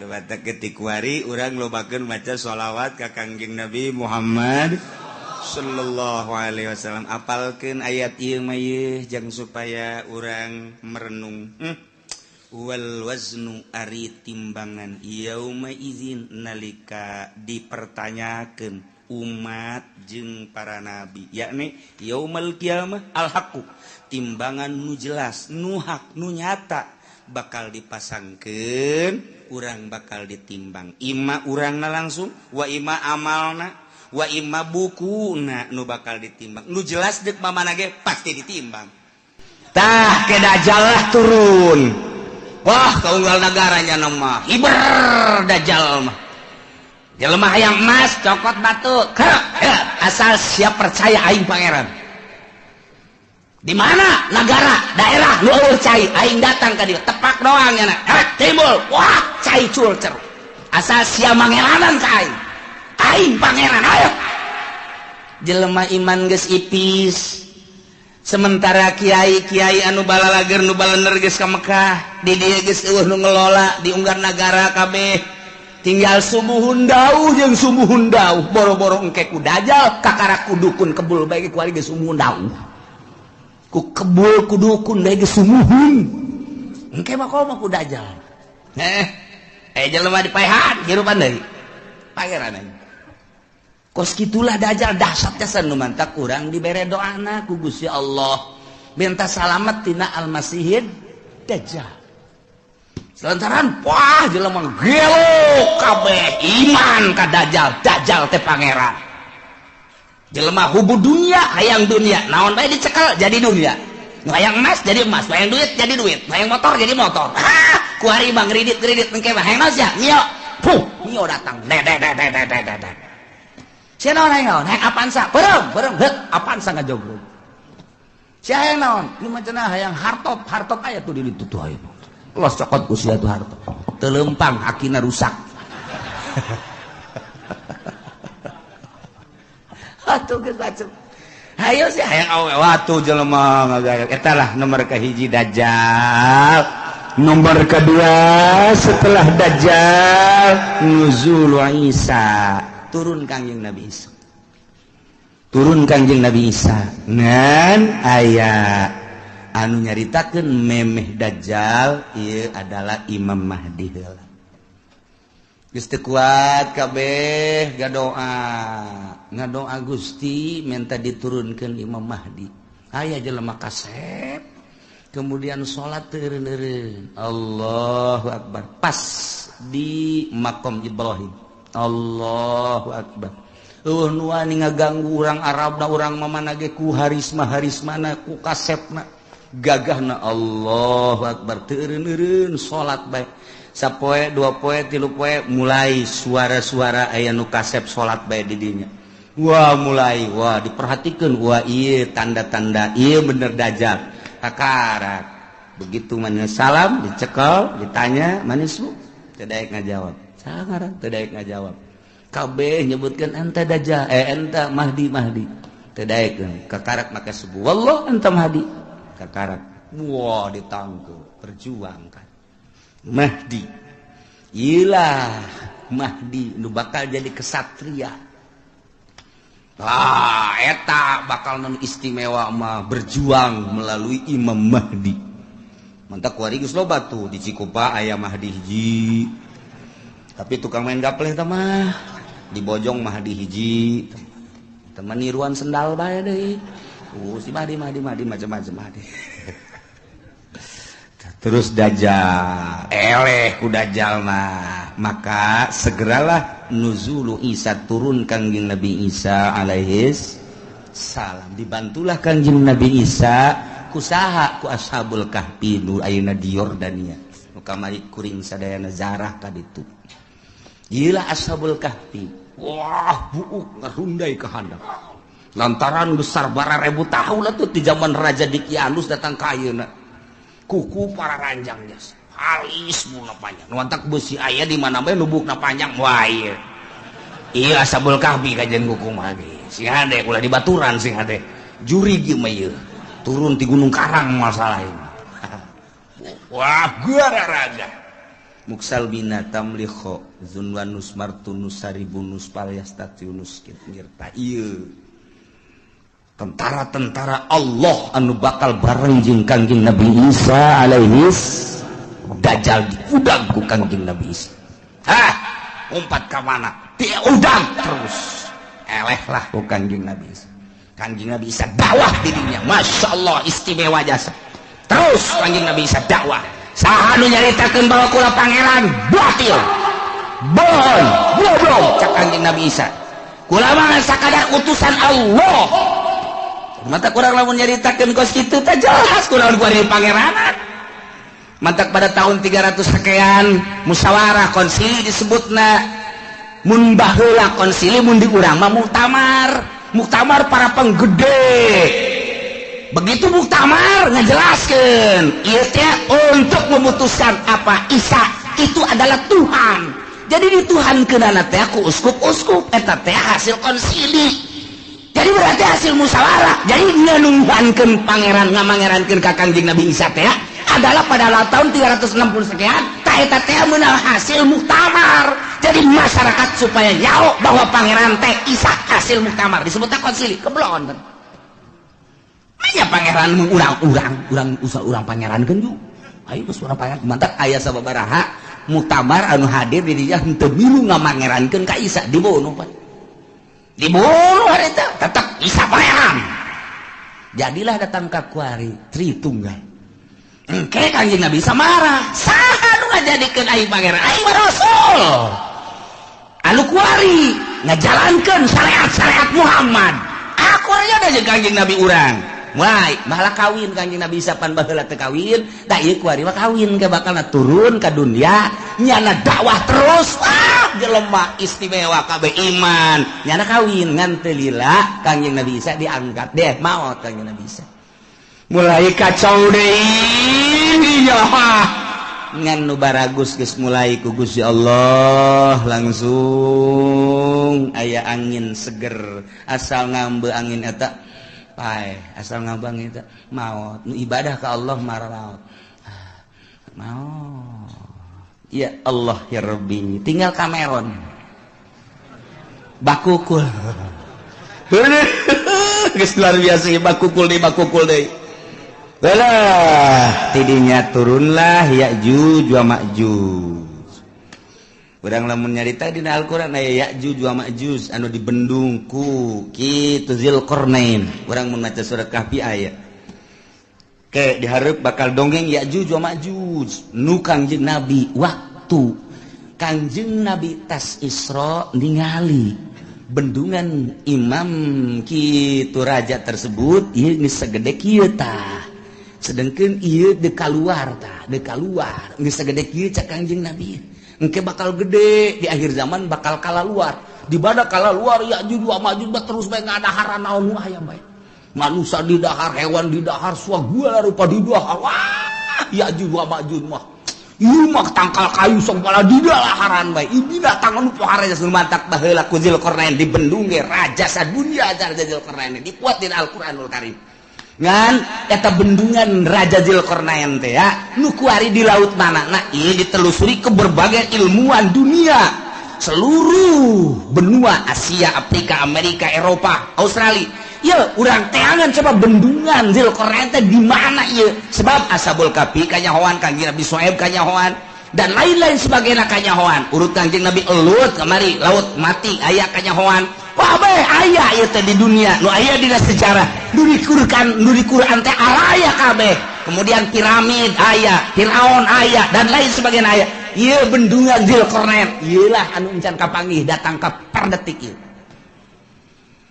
Lewat ketikuari urang lobakeun maca sholawat ka Kangjeng Nabi Muhammad sallallahu alaihi wasallam. Apalkeun ayat ieu mah ieu jang supaya urang merenung. Wal waznu ari timbangan yauma idzin nalika dipertanyakeun umat jeung para nabi, yakni yaumal qiyamah al haqqu, timbangan nu jelas, nu hak, nu nyata bakal dipasangkeun, urang bakal ditimbang. Ima urangna langsung, wa ima amalna, Wa imma bukuna nu bakal ditimbang. Nu jelas deuk mamana ge pasti ditimbang. Tah ke Dajjal lah turun. Wah, kaunggal negaranya nama hiber Dajjal mah. Jelema hayang emas cokot batu. Asal siap percaya aing pangeran. Di mana negara, daerah nu eueuh cai, aing datang ka dieu, tepak doang nya. Timbul. Wah, cai cul cer. Asal sia mangeranan ka aing. Aing pangeran, ayo. Jelema iman geus ipis. Sementara kiai-kiai anu balalager nu balener geus ka Mekah, di dieu geus eueuh nu ngelola di unggar nagara kabeh. Tinggal sumuhun dauh jeung sumuhun dauh, boro-boro engke ku Dajjal kakara ku dukun kebul bae ge kuari geus sumuhun dauh. Ku kebul ku dukun bae geus sumuhun. Engke mah komo ku Dajjal. Jelema dipaehan hirupan deui. Pangeran aing. Kos kitulah Dajjal dahsyat jasa nu mantak urang dibere doana ku Gusti Allah. Minta salamet tina Al-Masihid Dajjal. Selantaran wah jelema gelo kabeh iman ka Dajjal, Dajjal teh pangeran. Jelema hubu dunia, hayang dunia, naon bae dicekel jadi dunia. Nu hayang emas jadi emas, nu hayang duit jadi duit, nu hayang motor jadi motor. Ah, kuari mah ngridit-ngridit engke mah hayang naon sia? Mio. Puh, mio datang. De de de de de de de. Sia naon hayang naon? Hayang Avanza, beureum, beureum, heut, Avanza ngajogrog. Sia hayang naon? Ieu mah cenah hayang hartop, hartop aya tuh di ditu tuh aya. Los cokot ku sia tuh hartop. Teu leumpang akina rusak. Atuh geus bacem. Hayo sia hayang awewe watuh jelema ngagaya. Eta lah nomor kahiji Dajjal. Nomor kedua setelah Dajjal nuzul Isa. Turun Kangjeng Nabi Isa. Turun Kangjeng Nabi Isa. Ngan aya anu nyaritakeun memeh Dajjal ieu adalah Imam Mahdi heula. Geus teu kuat kabeh ngadoa. Ngadoa Gusti minta diturunkeun Imam Mahdi. Aya jelema kasep kemudian salat teu eureun-eureun. Allahu akbar. Pas di makom Ibrahim. Allahu akbar. Eueuh nu wani ngaganggu urang Arabna urang mamana ge ku harisma-harismana ku kasepna gagahna. Allahu akbar. Teu eureun-eureun salat bae. Sapoe, dua poe, tilu poe mulai suara-suara aya nu kasep salat bae di dinya. Wah mulai, wah diperhatikeun, wah ieu tanda-tanda ieu bener Dajjal. Kakarak. Begitu manis salam dicekel, ditanya manis bu, teu daek ngajawab. Sangaran teu daek ngajawab. Kabeh nyebutkeun anta Dajjal, anta Mahdi Mahdi. Teu daek kakarak maka subuh. Wallah anta Mahdi. Kakarak. Wah ditangkep, perjuangkan. Mahdi. Ilah Mahdi nu bakal jadi kesatria. Ah, eta bakal nu istimewa mah berjuang melalui Imam Mahdi. Mantak kuari geus loba tuh di Cikupa aya Mahdi hiji. Tapi tukang main gapleh teh mah di Bojong Mahdi hiji. Teman niruan sendal bae deui. Si Mahdi Mahdi Mahdi macam-macam Mahdi. Terus Dajjal, eleh ku Dajjal mah. Maka segeralah nuzulu Isa, turun Kangjeng Nabi Isa alaihis salam. Dibantulah Kangjeng Nabi Isa kusaha ku Ashabul Kahfi nu ayeuna di Yordania. Nu kamari kuring sadayana zarah ka ditu. Ieu Ashabul Kahfi. Wah, buuk ngarundai ka handap. Lantaran besar bara ribu tahun atuh di zaman Raja Dikianus datang ka ayeuna. Kuku para ranjang jas halis mula panjang nuantak besi aya di mana bae lubukna panjang wah ieu ieu Ashabul Kahfi kajian kuku mah ge sing hade ulah dibaturan sing hade juri ieu mah ieu turun ti Gunung Karang masalah ieu wah gararaga muksal bina tamlikho zunwanus martunus saribunus palyastatiunus ngirta ieu tentara-tentara Allah anu bakal bareng jeung Kangjeng Nabi Isa alaihis Dajjal diudang ku Kangjeng Nabi Isa. Hah, umpat ka mana? Diudang terus. Elehlah ku Kangjeng Nabi Isa. Kangjeng Nabi Isa dakwah dirinya. Masya Allah istimewa jasa. Terus Kangjeng Nabi Isa dakwah. Saha nu nyaritakeun bahwa kula pangeran batil. Bohong, goblok cak Kangjeng Nabi Isa. Kula mah sakadar utusan Allah. Mata kurang lamun nyaritakeun kos kitu teh jelas kurang kuari pangeranan. Mantak pada tahun 300 sekian musyawarah konsili disebutna. Mun baheula konsili mun di urang mah muktamar, muktamar para penggede. Begitu muktamar ngajelaskeun ieu teh untuk memutuskan apa Isa itu adalah Tuhan. Jadi di Tuhan kenana teh ku uskup-uskup eta teh hasil konsili. Jadi berarti hasil musyawarah. Jadi ngenuhankeun pangeran ngamangerankeun ka Kangjeng Nabi Isa teh adalah pada tahun 360 sekian ta eta teh meunang hasil muktamar. Jadi masyarakat supaya nyaho bahwa pangeran teh Isa hasil muktamar disebutnya konsili. Keblon. Manya pangeran mun urang-urang, urang usah urang pangeran keun ju. Ayo geus urang pangeran mantap aya sababaraha muktamar anu hadir di dinya henteu milu ngamangerankeun ka Isa dibunuh pan. Dibunuh harita tetep Isa pangeran. Jadilah datang ka kuari Tritunggal. Engke Kangjeng Nabi Isa marah. Saha nu ngajadikeun aing pangeran? Aing mah rasul. Anu kuari ngajalankeun syariat-syariat Muhammad. Aku aja jeung Kangjeng Nabi urang. Mulai malah kawin Kangjeng Nabi Isa pan baheula teu kawin, da ieu kuari mah kawin ke bakalna turun ka dunia, nyana dakwah terus. Ah, jelema istimewa kabeh iman. Nyana kawin ngan teu lila Kangjeng Nabi Isa diangkat deh maot Kangjeng Nabi Isa. Mulai kacau deui ya. Ngan nu baragus geus mulai ku Gusti Allah langsung aya angin seger asal ngambe angin eta pae asal ngambang eta maot nu ibadah ka Allah maralaot maot ya Allah ya Rabbi tinggal Cameron bakukul geus luar biasa bakukul deui Belah tidinya turunlah Ya'juj wa Ma'juj. Urang lamun nyarita dina Al-Qur'an aya Ya'juj wa Ma'juj anu dibendung ku kitu Zulqarnain. Urang mun maca surat Kahfi aya. Ke dihareup bakal dongeng Ya'juj wa Ma'juj nu Kangjeng Nabi waktu Kangjeng Nabi tas Isra ningali bendungan imam kitu raja tersebut ieu geus sagede kieu tah. Sedangkan ieu deuk kaluar tah, deuk kaluar geus sagede kieu cak Kangjeng Nabi. Engke bakal gede di akhir zaman bakal kalaluar. Di mana kalaluar Ya'juj wa Ma'juj terus bae ngadaharan naon nu aya bae. Manusia didahar, hewan didahar, segala rupa didahar. Wah, Ya'juj wa Ma'juj mah. Ieu mah tangkal kayu segala didalaharan bae. Ieu binatang anu pohara geus mantak baheula ku Zulqarnain dibendung ge raja sadunya raja Zulqarnain dipuat dina Al-Qur'anul Karim. Ngan eta bendungan Raja Zulqarnain teh ya nu kuari di laut mana nah ieu ditelusuri ke berbagai ilmuwan dunia seluruh benua Asia, Afrika, Amerika, Eropa, Australia. Ieu urang teangan coba bendungan Zulqarnain teh di mana ieu sebab Ashabul Kahfi kanyahoan Kangjeng Nabi Syuaib kanyahoan dan lain-lain sebagainya kanyahoan urut Kangjeng Nabi Lut kamari laut mati aya kanyahoan. Wah bae aya ieu teh di dunia nu aya dina sejarah nu di Quran teh araya kabeh. Kemudian piramid aya, Firaun aya dan lain sebagainya aya. Ieu bendungan Zulqarnain ieu lah anu encan kapanggih datang ka per detik ieu.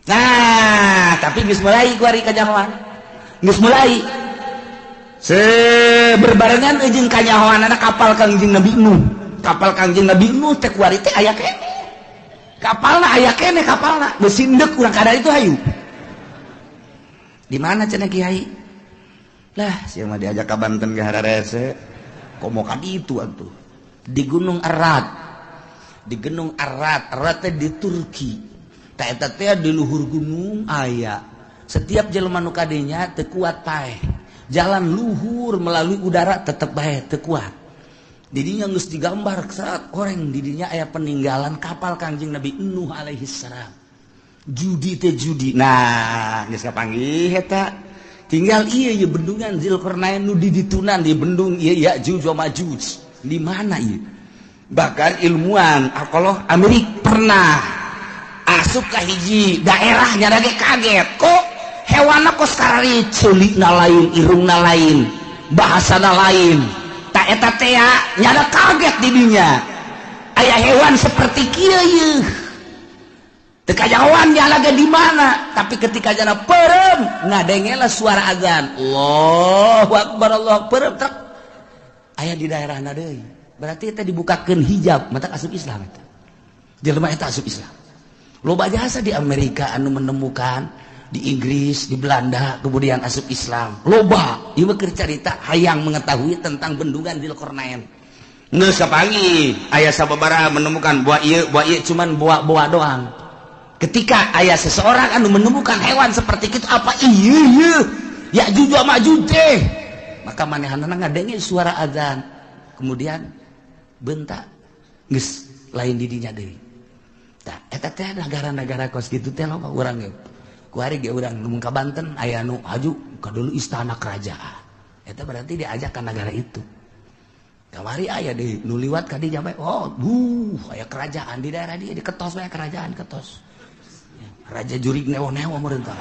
Nah, tapi geus mulai kuari kanyahoan. Geus mulai berbarengan jeung kanyahoanana kapal Kangjeng Nabi Nuh. Kapal Kangjeng Nabi Nuh teh kuari teh aya keneh. Kapalna aya keneh kapalna geus sindek urang kadar itu hayu. Di mana cenah kiai? Lah, sia mah diajak ka Banten ge hararese. Komo ka ditu atuh. Di Gunung Arad. Di Gunung Arad, Arad teh di Turki. Ta eta teh di luhur gunung aya. Setiap jelema nu kadinya teu kuat paeh. Jalan luhur melalui udara tetep bae teu kuat. Didinya geus digambar saat koreng didinya aya peninggalan kapal Kangjeng Nabi Nuh alaihi salam. Judi teh judi. Nah, geus kapanggih eta. Tinggal ieu ye bendungan Zulqarnain nu di ditunan di bendung ieu Ya'juj wa Ma'juj. Di mana ieu? Bahkan ilmuwan arkeolog Amerika pernah asup ka hiji daerah nya ge kaget. Kok hewanna kos karari ceulina lain, irungna lain, bahasana lain. Ta eta teh nyada kaget di dinya. Aya hewan seperti kieu yeuh. Teu kajahoan nyala ge di mana, tapi ketika jana peureum ngadengela suara azan. Allahu akbar Allah peureum trek. Aya di daerahna deui. Berarti eta dibukakeun hijab, mata asup Islam eta. Jelema eta asup Islam. Loba jasa di Amerika anu menemukan, di Inggris, di Belanda, kemudian asup Islam. Loba, ieu mah keur carita hayang mengetahui tentang bendungan Dzulqarnain. Geus kapanggih aya sababaraha menemukan buah ieu cuman buah-buah doang. Ketika aya seseorang anu menemukan hewan seperti itu apa ieu ieu Ya'juj wa Ma'juj teh, maka manehanna ngadenge suara azan. Kemudian bentak geus lain di dinya deui. Tah eta teh negara-negara kos kitu teh loba urang ge. Kuari ge urang nu ka Banten aya nu haju ka dulu istana kerajaan. Eta berarti diajak ka negara itu. Kamari aya deui nu liwat ka dinya bae, oh aya kerajaan di daerah dia diketos bae kerajaan ketos. Raja jurig newo-newo meureun tah.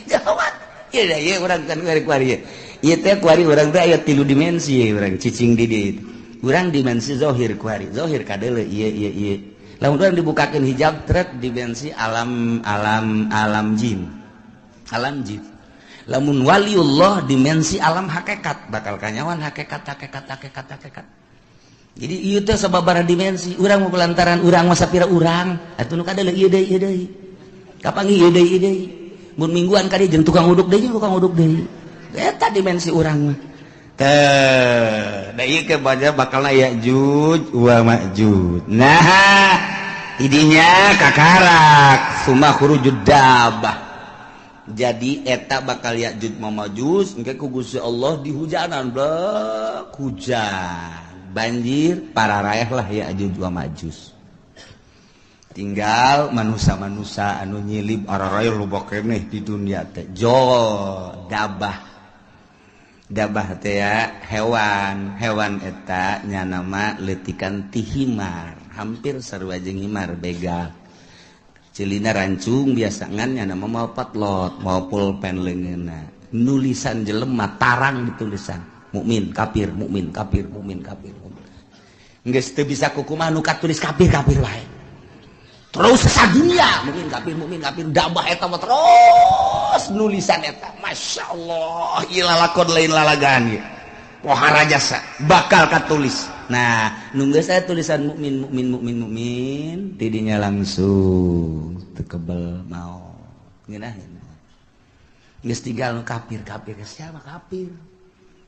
Jawab. Ieu da ieu urang kan kuari-kuari ieu. Ieu teh kuari urang teh aya 3 dimensi urang cicing di dieu. Urang dimensi zahir kuari, zahir kadeuleu ieu ieu ieu. Lamun urang dibukakeun hijab trek dimensi alam alam alam jin. Alam jin. Lamun waliullah dimensi alam hakikat, bakal kanyawan hakikat hakikat hakikat hakikat. Jadi ieu teh sababaraha dimensi, urang mah lantaran urang mah sapira urang, atuh nu kadeuleu ieu deui ieu deui. Kapanggih ieu deui ieu deui. Mun mingguan ka dieu jeung tukang uduk deui tukang uduk deui. Eta dimensi urang mah. Teh, da ieu ke baca bakalna Ya'juj wa Ma'juj. Nah, idinya kakarak summa khurujud dabah. Jadi eta bakal Ya'juj wa Ma'juj engke ku Gusti Allah dihujanan blek hujan. Banjir para raeh lah Ya'juj wa Ma'juj. Tinggal manusia-manusia anu nyilib araraeh loba keneh di dunia teh. Jo dabah. Dabah teh ya hewan, hewan eta nya nama leutikan ti himar, hampir sarua jeung himar begal. Celina rancung biasa ngan nya nama mau patlot, mau pulpen leungeunna. Nulisan jelema tarang ditulisan. Mukmin kafir, mukmin kafir, mukmin kafir. Geus teu bisa kukumaha nu katulis kafir kafir wae. Terus sadunia mukmin kafir dabah eta mah terus nulisan eta. Masya Allah, ieu lalakon lain lalagaan ieu. Pohara jasa bakal katulis. Nah, nu geus aya tulisan mukmin mukmin mukmin mukmin tidinya langsung teu kebel maot. Ngeunah. Geus tinggal nu kafir kafir siapa kafir?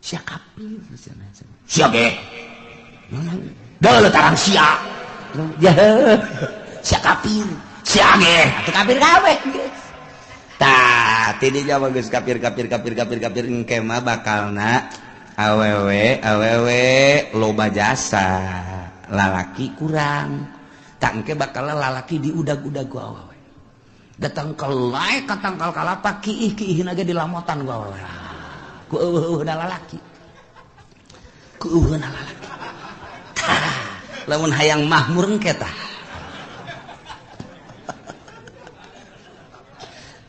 Sia kafir sia ge. Dah tarang sia. Ya sia kafir, sia ge, atuh kafir kabeh geus. Tah, tidinya mah geus kafir kafir kafir kafir kafir engke mah bakalna awewe awewe loba jasa, lalaki kurang. Tah engke bakal lalaki diudag-udag ku awewe. Datang ke lae ka tangkal kalapa kiih-kiihna ge dilamotan ku awewe. Ku eueuhna lalaki. Ku eueuhna lalaki. Tah, lamun hayang mahmur engke tah.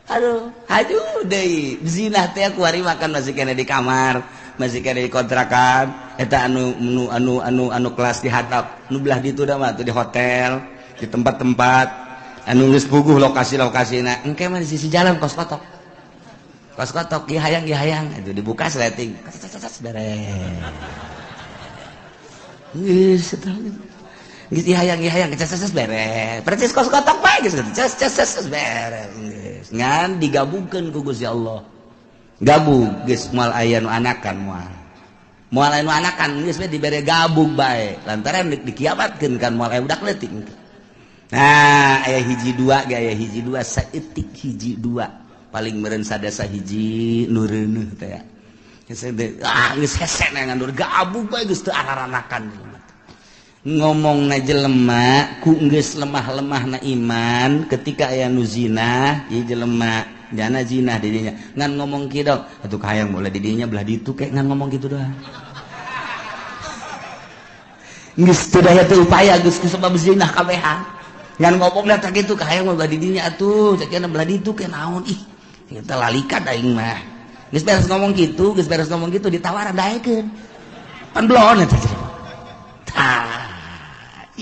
Aduh, haju deui. Zina teh kuari makan masih kena di kamar, masih kena di kontrakan, eta anu anu anu anu anu kelas di hatap, nu belah ditu da mah tuh di hotel, di tempat-tempat anu geus puguh lokasi-lokasina. Engke mah di sisi jalan kos kotok. Kos kotok ieu hayang ieu hayang, itu dibuka sleting. Beres. Geus eta. Geus ieu hayang ieu hayang, ces beres. Percis kos kotok bae geus ces ces ces beres. Geus ngan digabungkeun ku Gusti Allah. Gabung geus moal aya nu anakan moal. Moal aya nu anakan geus we dibere gabung bae. Lantaran dikiamatkeun kan moal aya budak leutik. Nah, aya hiji dua ge aya hiji dua saeutik hiji dua. Paling meureun sadasa hiji nu reuneuh teh ya. Ah geus hese ngan gabung bae geus teu araranakan. Ngomongna jelema ku geus lemah-lemahna iman ketika aya nu zina ieu jelema jana zina di dinya ngan ngomong kieu dong atuh kahayang bola di dinya belah ditu ke ngan ngomong kitu doang geus teu daya teu upaya geus kusabab zina kabehan ngan ngomongna teh kitu kahayang belah di dinya atuh cek belah ditu ke naon ih kita lalikan aing mah geus beres ngomong kitu geus beres ngomong kitu ditawaran daekeun pan belon eta tah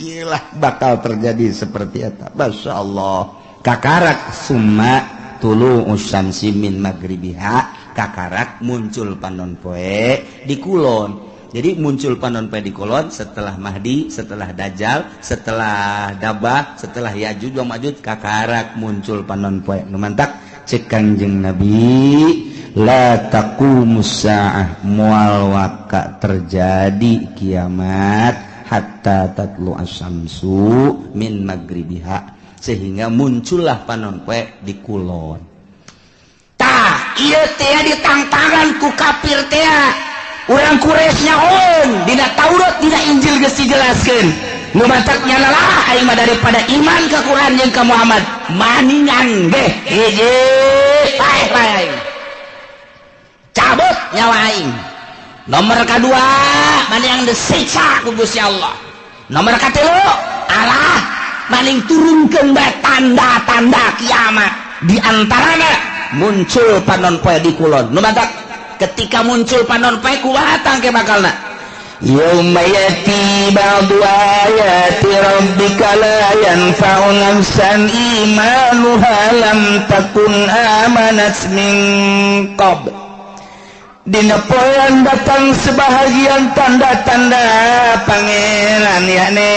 Iyalah bakal terjadi seperti eta. Masya Allah. Kakarak summa tulu usyamsi min magribiha, kakarak muncul panon poe di kulon. Jadi muncul panon poe di kulon setelah Mahdi, setelah Dajjal, setelah Dabah, setelah Yajuj wa Majuj, kakarak muncul panon poe. Nu mantak cek Kangjeng Nabi, la taqumus saah, moal waka terjadi kiamat hatta tatlu asyamsu min magribiha, sehingga muncullah panon poe di kulon. Tah ieu teh ditangtangan ku kafir teh. Urang Quraisy nyahoeun dina Taurat dina Injil geus dijelaskeun. Nu matak nyalalah aing mah daripada iman ka Quran jeung ka Muhammad maningan ge hiji paeh bae aing. Cabut nyawa aing. Nomor kadua maning disiksa ku Gusti Allah. Nomor katilu Allah maning turunkeun bae tanda-tanda kiamat. Di antarana muncul panon poe di kulon. Nu matak ketika muncul panon poe kumaha tangke bakalna? Yauma yati ba'du ayati rabbika la yanfa'u nafsan imanuha lam takun amanat min qabl. Dina poean datang sebahagian tanda-tanda pangeran yakni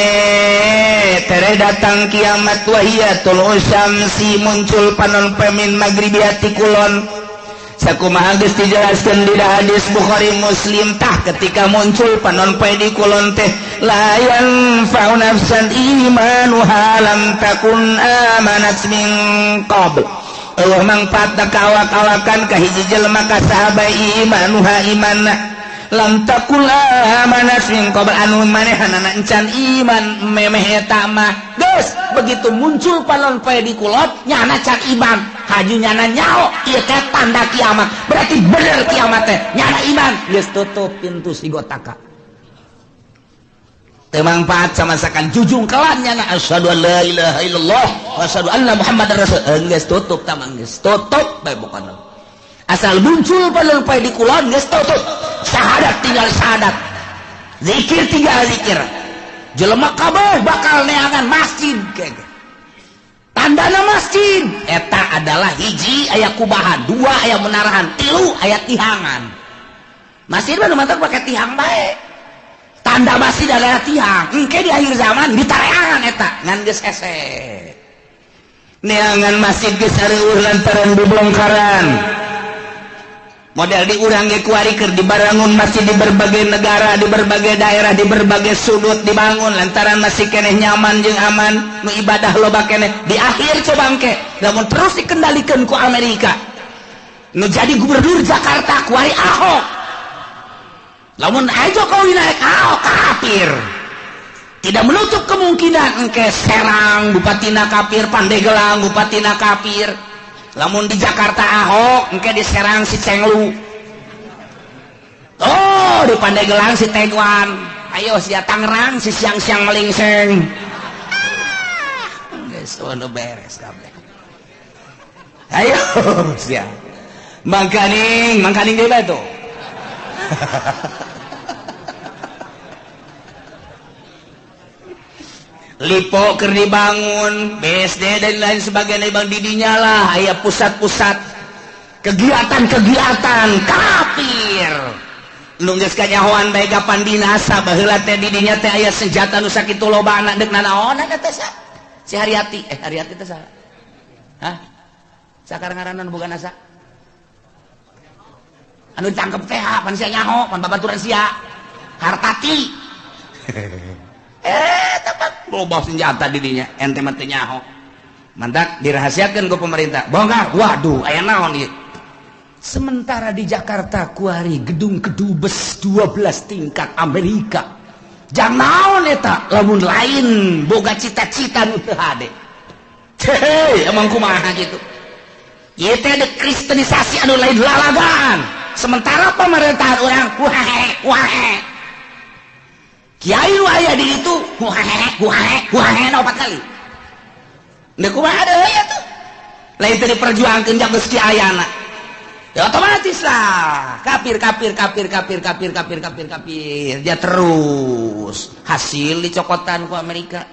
tere datang kiamat wahiyatul usyamsi muncul panon poe min maghribiati kulon. Sakumaha geus dijelaskeun di hadis Bukhari Muslim. Tah ketika muncul panon poe di kulon teh la yanfa'u nafsan imanuha lam takun amanat min qabl. Eueuh mangfaatna ka awak-awakan ka hiji jelema ka sahabat imanuha imanna lam takun amanat min qabl, anu manehanana encan iman memeh eta mah. Geus begitu muncul panon poe di kulon nyana can iman, haju nyana nyaho ieu teh tanda kiamat, berarti bener kiamat teh nyana iman. Geus tutup pintu sigotaka teu mangfaat sama sakan jujung kelan nyana asyhadu an la ilaha illallah wa asyhadu anna muhammadar rasul. Geus tutup tamang, geus tutup bae pokona. Asal muncul panon poe di kulon geus tutup, syahadat tinggal syahadat, zikir tinggal zikir. Jelema kabeh bakal neangan masjid kege. Tandana masjid eta adalah hiji aya kubahan, dua aya menarahan, tilu aya tihangan. Masjid mah nu mantak pake tihang bae. Tanda masjid adalah tihang. Engke di akhir zaman ditareangan eta ngan geus hese. Neangan masjid geus areueuh lantaran dibongkaran. Model di urang ge kuari keur dibarangun masjid di berbagai negara, di berbagai daerah, di berbagai sudut dibangun lantaran masih keneh nyaman jeung aman, nu ibadah loba keneh. Di akhir coba engke lamun terus dikendalikan ku Amerika. Nu jadi gubernur Jakarta kuari Ahok. Lamun aja Jokowi naik Ahok kafir. Tidak menutup kemungkinan engke Serang bupatina kafir, Pandeglang bupatina kafir. Lamun di Jakarta Ahok engke di Serang si Cenglu, oh di Pandeglang si Tegwan, ayo si Tangerang si siang-siang melingseng. Geus udah beres kabeh. Ayo sia. Mangkaning, mangkaning deui bae tuh. Lipo keur dibangun, BSD dan lain sebagainya bang didinya lah aya pusat-pusat kegiatan-kegiatan kafir. Nu geus kanyahoan bae kapan binasa baheula teh didinya teh aya senjata nu sakitu lobana deuk nanaonan teh sa. Si Haryati, Haryati teh saha? Hah? Sakar ngaranna nu boga nasa? Anu ditangkep teh pan sia nyaho, pan babaturan sia. Hartati. Tepat loba senjata didinya ente mah teu nyaho. Mantak dirahasiakeun ku pemerintah. Bongkar. Waduh, aya naon ieu? Sementara di Jakarta kuari gedung kedubes 12 tingkat Amerika. Jang naon eta lamun lain boga cita-cita nu teu hade. Hei, emang kumaha gitu. Ieu teh ada kristenisasi anu lain lalagaan. Sementara pemerintahan urang wae wae. Kiai nu aya di ditu wae wae wae opat kali. Deuk kumaha deui atuh. Lain teh diperjuangkeun jang geus kiayana. Ya otomatis lah kafir kafir kafir kafir kafir kafir kafir kafir dia terus hasil dicokotan ku Amerika,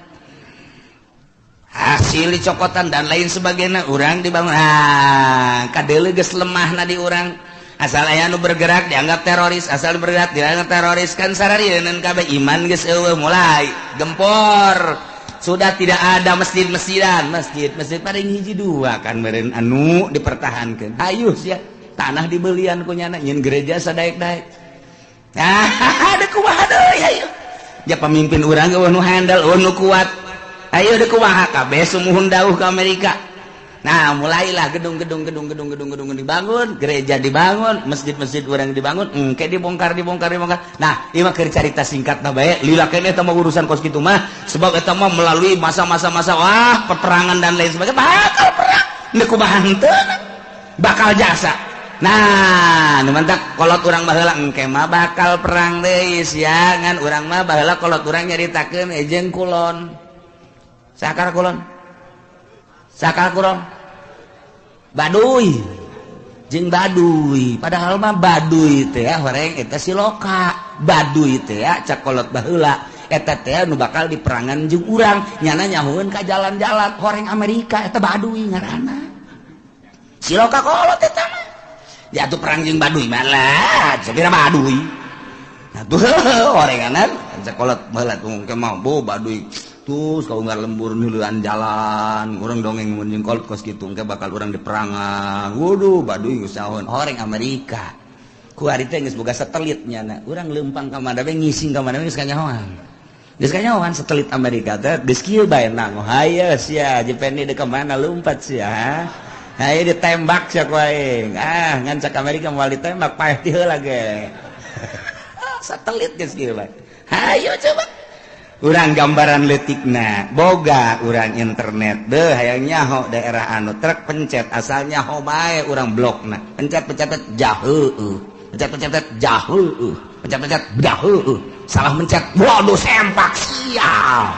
hasil dicokotan dan lain sebagainya. Urang dibangun, ah kadeuleu geus lemah na di urang. Asal aya nu bergerak dianggap teroris, asal bergerak dianggap teroris, kan sararieun kabeh. Iman geus eueuh, mulai gempor. Sudah tidak ada masjid-masjidan, masjid-masjid paling hiji dua kan meureun anu dipertahankeun. Hayu sia, tanah dibelian ku nyana nyeun gereja sadaek-daek. Nah, ada kumaha deui hayu. Ya pemimpin urang eueuh nu handal, eueuh nu kuat. Ayo deui kumaha, kabeh sumuhun dauh ke Amerika. Nah, mulailah gedung-gedung gedung-gedung gedung-gedung dibangun, gereja dibangun, masjid-masjid urang dibangun, engke dibongkar dibongkar dibongkar. Nah, ieu mah keur carita singkatna bae, lila keneh eta mah urusan kos kitu mah, sebab eta mah melalui masa-masa masa wah peperangan dan lain sebagainya, bakal perang. Deuk kumaha henteu bakal jasa. Nah, nu mantak kolot urang baheula engke mah bakal perang deui sia, ngan urang mah baheula kolot urang nyaritakeun jeung kulon. Sakar kulon. Sakar kulon. Baduy. Jeung Baduy. Padahal mah Baduy teh horeng eta siloka. Baduy teh cak kolot baheula eta teh nu bakal diperangan jeung urang, nyana nyahueun ka jalan-jalan horeng Amerika eta Baduy ngaranna. Siloka kolot eta mah. Ya tuh perang jeung Baduy malah, sakira Baduy. Nah tuh horenganan cak kolot baheula tuh engke mah bo Baduy. Terus kau nggak lembur nuluan jalan, orang dongeng mun jeung kolot kos kitu engke bakal urang diperangan. Waduh, Baduy geus nyahoan horeng Amerika. Ku ari teh geus boga satelit nyana. Urang leumpang ka mana we, ngising ka mana we geus kanyahoan. Geus kanyahoan satelit Amerika teh geus kieu bae nang. Hayo sia, Jepeni deuk ka mana lompat sia. Hayo ditembak sia ku aing. Ah, ngan cak Amerika moal ditembak paeh ti heula ge. Satelit geus kieu bae. Hayo coba. Urang gambaran leutikna boga urang internet deh, hayang nyaho daerah anu truk pencet asal nyaho bae urang blokna, pencet pencet jaheueuh, pencet pencet jaheueuh, pencet pencet jaheueuh, salah mencet waduh sempak sial.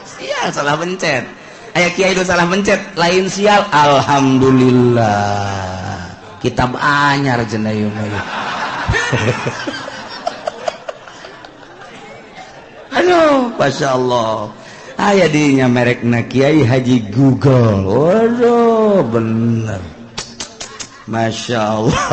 Sial salah mencet. Aya kiai nu salah mencet lain sial, alhamdulillah kitab anyar cenah ieu mah. Aduh, Masya Allah. Aya dinya merekna Kiai Haji Google. Waduh, bener. Masya Allah.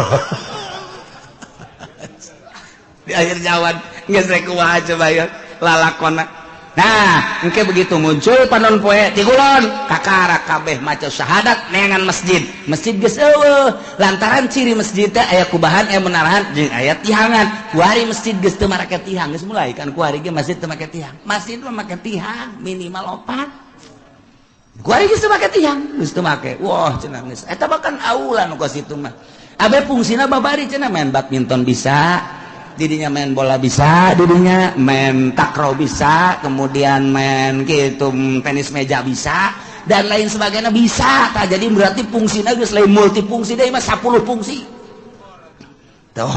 Di akhir zaman geus rek kumaha coba ya lalakona. Nah, engke begitu muncul panon poe ti kulon, kakara kabeh maca syahadat neangan masjid. Masjid geus eueuh. Lantaran ciri masjid teh aya kubahan, aya menarahan jeung aya tihangan. Kuari masjid geus teu make tihang, geus mulai kan kuari ge masjid teu make tihang. Masjid mah make tihang minimal 4. Kuari geus teu make tihang, geus teu make. Wah, cenah geus. Eta bahkan aula nu kos itu mah. Abe fungsina babari cenah main badminton bisa. Didinya main bola bisa, didinya main takraw bisa, kemudian main gitu tenis meja bisa, dan lain sebagainya bisa. Tah, jadi berarti fungsinya geus lain multifungsi deui mah 10 fungsi. Tuh,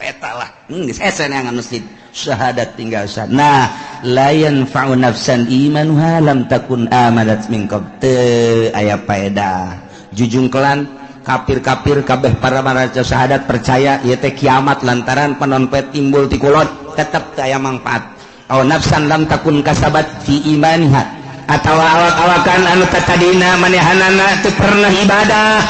eta lah. Geus hese neangan masjid. Syahadat tinggal syahadat. Nah, la yanfa'u nafsan imanuha lam takun amanat min qabl. Teu aya paedah. Jujungkelan kafir-kafir kabeh para maca syahadat percaya ieu teh kiamat lantaran panon poe timbul ti kulon tetep teu aya mangfaat. Aw nafsan lam takun kasabat fi imaniha, atawa awak-awakan anu tatadina manehanana teu pernah ibadah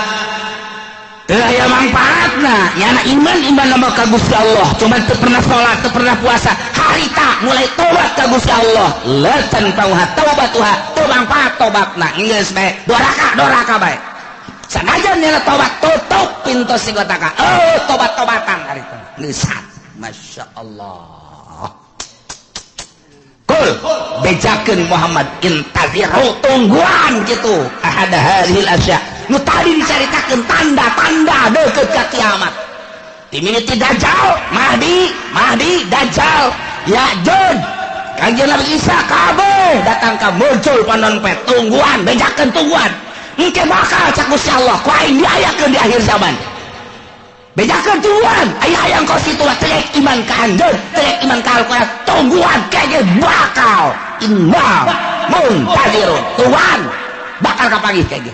teu aya mangfaatna. Nyana iman iman nama ka Gusti Allah, cuman teu pernah salat, teu pernah puasa, harita mulai tobat ka Gusti Allah, la tanfa'uha taubatuha, teu mangfaat tobatna, geus bae doraka doraka bae. Sanajan nyana tobat tutup pintu sigotaka. Oh, tobat-tobatan harita. Nisat. Masya Allah. Kul bejakeun Muhammad intaziru, tungguan gitu. Ahada hadhil asya. Nu tadi dicaritakeun tanda-tanda deukeut ka kiamat. Timimiti Dajjal, Mahdi, Mahdi, Dajjal, Ya'juj, Kangjeng Nabi Isa kabeh datang ka muncul panon poe, tungguan, bejakeun tungguan. Engke bakal cak Gusti Allah ku aing diayakeun di akhir zaman. Bejakeun tungguan, aya hayang kos kitu mah teu iman ka anjeun, teu iman ka Al-Qur'an, tungguan kege bakal inna muntazirun. Tungguan bakal kapanggih kege.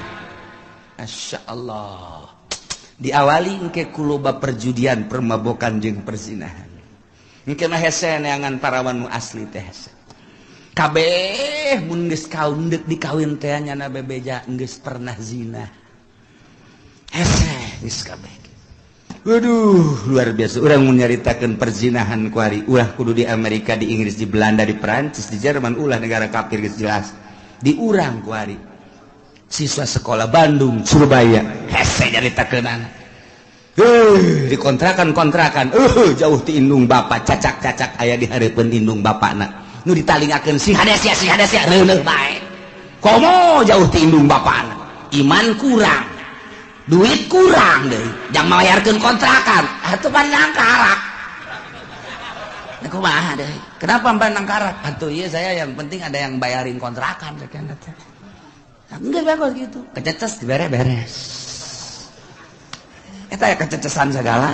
Masya Allah. Diawali engke ku loba perjudian, permabokan jeung perzinahan. Engke mah hese neangan parawan nu asli teh hese. Kabeh mun geus kaun deuk dikawin teh nyana bebeja geus pernah zina. Hese geus kabeh. Waduh, luar biasa. Urang mun nyaritakeun perzinahan kuari, ulah kudu di Amerika, di Inggris, di Belanda, di Perancis, di Jerman, ulah negara kafir geus jelas. Di urang kuari. Siswa sekolah Bandung, Surabaya, hese nyaritakeunana. Di kontrakan-kontrakan, jauh ti indung bapak, cacak-cacak aya di hareupeun indung bapakna. Nu ditalingakeun si hade sia reuneuh bae. Komo jauh ti indung bapakna. Iman kurang, duit kurang deui, jang mayarkeun kontrakan, atuh pan nangkarak. Kumaha deui? Kenapa pan nangkarak? Atuh ieu saya yang penting ada yang bayarin kontrakan sakieu teh. Enggak bagus gitu. Kececes dibere-beres. Eta ya kececesan segala.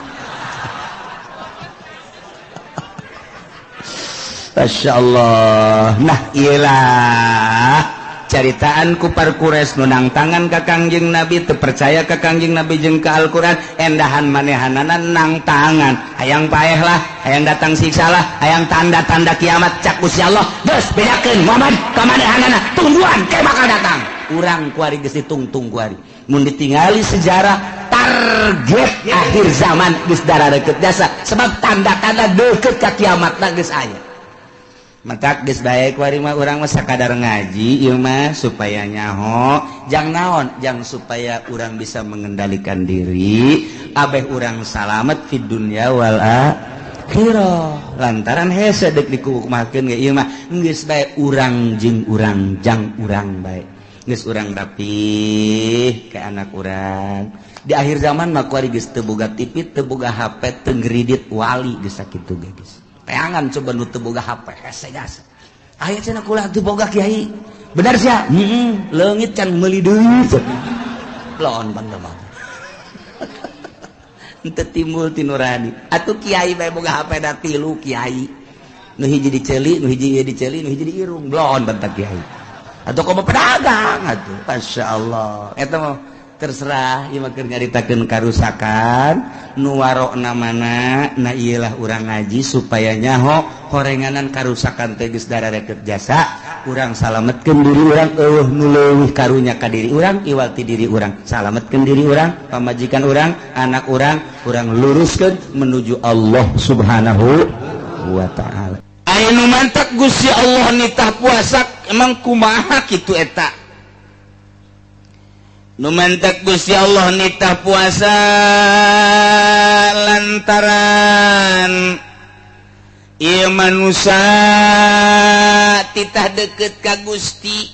Masya Allah. Nah iyalah caritaan kupar kures nunang tangan ka Kangjeng Nabi, teu percaya ka Kangjeng Nabi jeung ka Al-Qur'an, endahan manehanana nang tangan. Hayang paeh lah, hayang datang siksa lah, hayang tanda-tanda kiamat cak Gusti Allah. Geus bedakeun Muhammad ka manehanana, tungguan ke bakal datang. Urang kuari geus ditungtung kuari. Mun ditingali sejarah target akhir zaman geus darareukeup jasa sebab tanda-tanda deukeut ka kiamatna geus aya. Matak geus bae kuari mah urang mah sakadar ngaji ieu mah supaya nyaho, jang naon, jang supaya urang bisa mengendalikan diri, abeh urang salamet fid dunya wal akhirah. Lantaran hese deuk dikukumakeun ge ieu mah geus bae urang jeung urang jang urang bae. Geus urang rapih ke anak urang. Di akhir zaman mah kuari geus teu boga TV, teu boga HP, teu ngredit wali geus sakitu ge geus. Teangan coba nu teu boga HP hese gas. Aya cenah kula teu boga kiai. Bener sia? Heeh, leungit can meuli deui. Lon bang mah. Henteu timbul ti nurani. Atuh kiai bae boga HP da tilu kiai. Nu hiji diceuli, nu hiji ieu diceuli, nu hiji diirung. Blon bentak kiai. Atau komo pedagang atuh. Masya Allah. Eta mah terserah ieu mah keur nyaritakeun karusakan nu warokna mana, nah ieu lah urang ngaji supaya nyaho horenganan karusakan teh geus darareukeup jasa, urang salametkeun diri urang eueuh nu leuwih karunya ka diri urang iwal ti diri urang, salametkeun diri urang, pamajikan urang, anak urang, urang luruskeun menuju Allah Subhanahu wa taala. Aya nu mantak Gusti Allah nitah puasa emang kumaha kitu eta? Nu mantak Gusti Allah nitah puasa lantaran ieu manusia titah deket ka Gusti.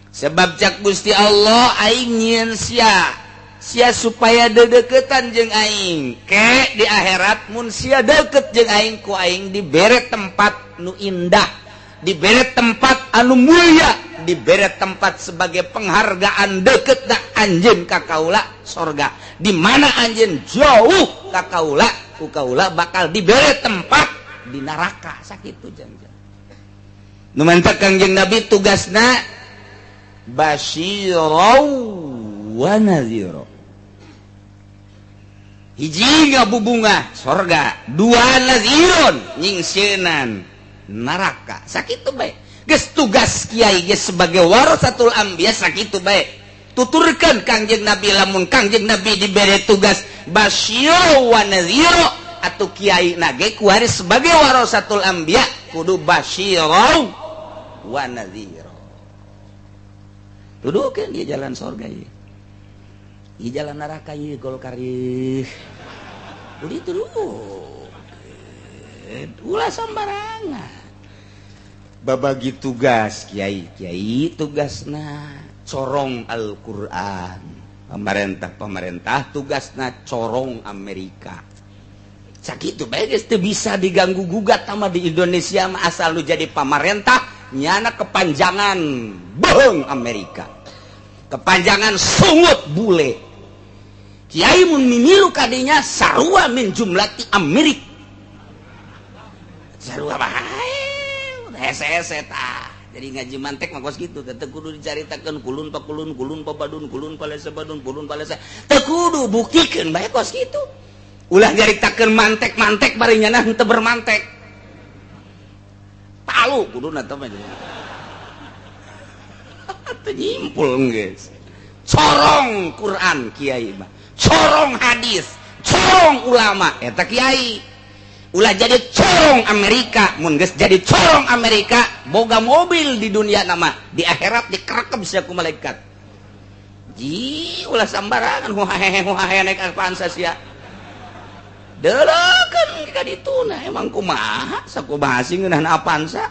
Sebab cak Gusti Allah aing nyieun sia, sia supaya dedeketan jeung aing. Ke di akhirat mun sia deket jeung aing ku aing dibere tempat nu indah, dibere tempat anu mulia, dibere tempat sebagai penghargaan deket da anjeun ka kaula sorga. Di mana anjeun jauh ka kaula, ku kaula bakal dibere tempat di neraka. Sakitu jangjang. Nu mantak Kangjeng Nabi tugasna basyirau wa nadhira. Hiji ngabubunga sorga, dua nadhiron nyingsieunan neraka. Sakitu bae. Geus tugas kiai geus sebagai warasatul anbiya sakitu bae. Tuturkeun Kangjeng Nabi lamun Kangjeng Nabi dibere tugas basyiro wa nadhiro atuh kiai na ge kuari sebagai warasatul anbiya kudu basyiro wa nadhiro. Tuduhkeun ieu jalan sorga ieu. Ieu jalan neraka ieu Golkar ieu. Kudu dituduhkeun. Ulah sembarangan. Babagi tugas kiai, kiai tugasna corong Al-Qur'an. Pemerintah tugasna corong Amerika. Sakitu bae geus teu bisa diganggu gugat sama di Indonesia mah asal lu jadi pamarentah nyana kepanjangan bohong Amerika. Kepanjangan sungut bule. Kiai mun mimilu kadinya sarua min jumlati Amerika. Sarua bae. Hese-hese tah. Jadi ngaji mantek mah kos kitu teh kudu dicaritakeun kulun pa kulun, kulun pa badun, kulun pa lesa badun, kulun pa lesa. Teu kudu buktikeun bae kos kitu. Ulah nyaritakeun mantek-mantek bari nyana henteu bermantek. Palu kuduna teh mah. Teu nyimpul geus. Corong Quran kiai mah, corong hadis, corong ulama eta kiai. Ulah jadi corong Amerika, mun geus jadi corong Amerika boga mobil di dunia nama, di akhirat dikerekep sia ku malaikat. Ji ulah sambarangan huhahe huhahe naik Avanza sia. Deuleukeun ka dituna emang kumaha sakumaha sih ngeunah Avanza.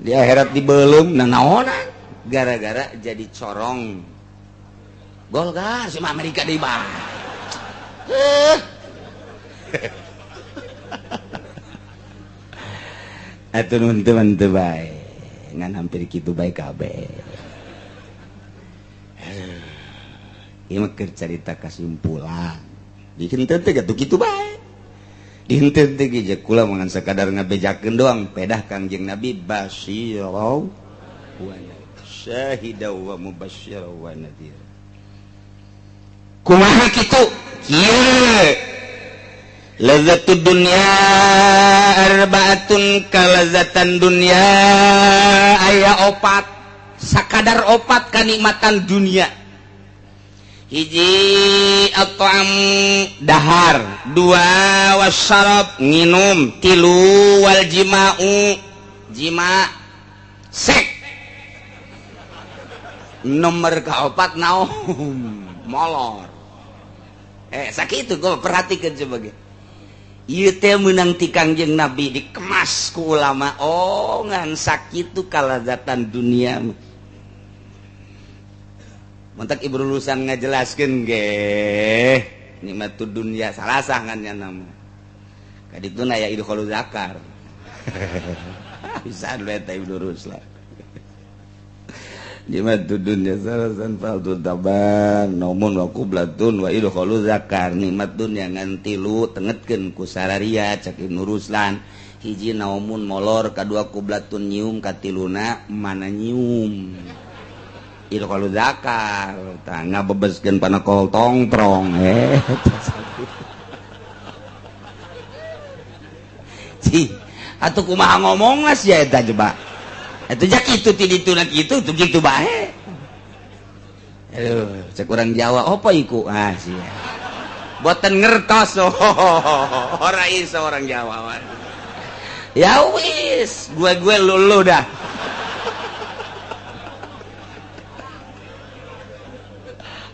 Di akhirat dibeuleum nanaonan gara-gara jadi corong Golkar si Amerika di bawah. Atuh nun teman teu bae. Ngan hampir kitu bae kabeh. Ieu mah keur carita kasimpulan. Di henteu teh kitu kitu bae. Di henteu teh ge kula mah ngan sakadar ngabejakeun doang pedah Kangjeng Nabi basyirau wa syahida wa mubasysyira wa nadhir. Kumaha kitu? Kieu. Lazzatud dunya arbaatun kalazatan dunya aya opat, sakadar opat kanikmatan dunia. Hiji at-ta'am dahar, dua wasyarab nginum, tilu wal jima'u jima sek. Nomor kaopat naum molor. Sakitu gua perhatikan sebagai ieu teh meunang ti Kangjeng Nabi dikemas ku ulama. Oh ngan sakitu kalazatan dunia. Mantak ibu lulusan ngajelaskeun ge nikmatud dunya salasah ngan nya nama. Kadituna ya idkhulul zakar. Bisa eta ibu lurus lah. Nikmatud dunya salasan faldul taban nomun wa qublatun wa idkhulul zakar. Nikmat dunya ngan tilu tengetkeun ku sararia cek Ibnu Ruslan. Hiji naumun molor, kadua qublatun nyium, katiluna mana nyium. Idkhulul zakar tah ngabebeskeun panakol tongprong. Cih, atuh kumaha ngomongna sia eta coba. Itu jak itu ti dituna kitu tuh kitu bae. Aduh, cek urang Jawa apa iku? Ah sia. Boten ngertos. Ora iso orang Jawa. Ya wis, gue lulu dah.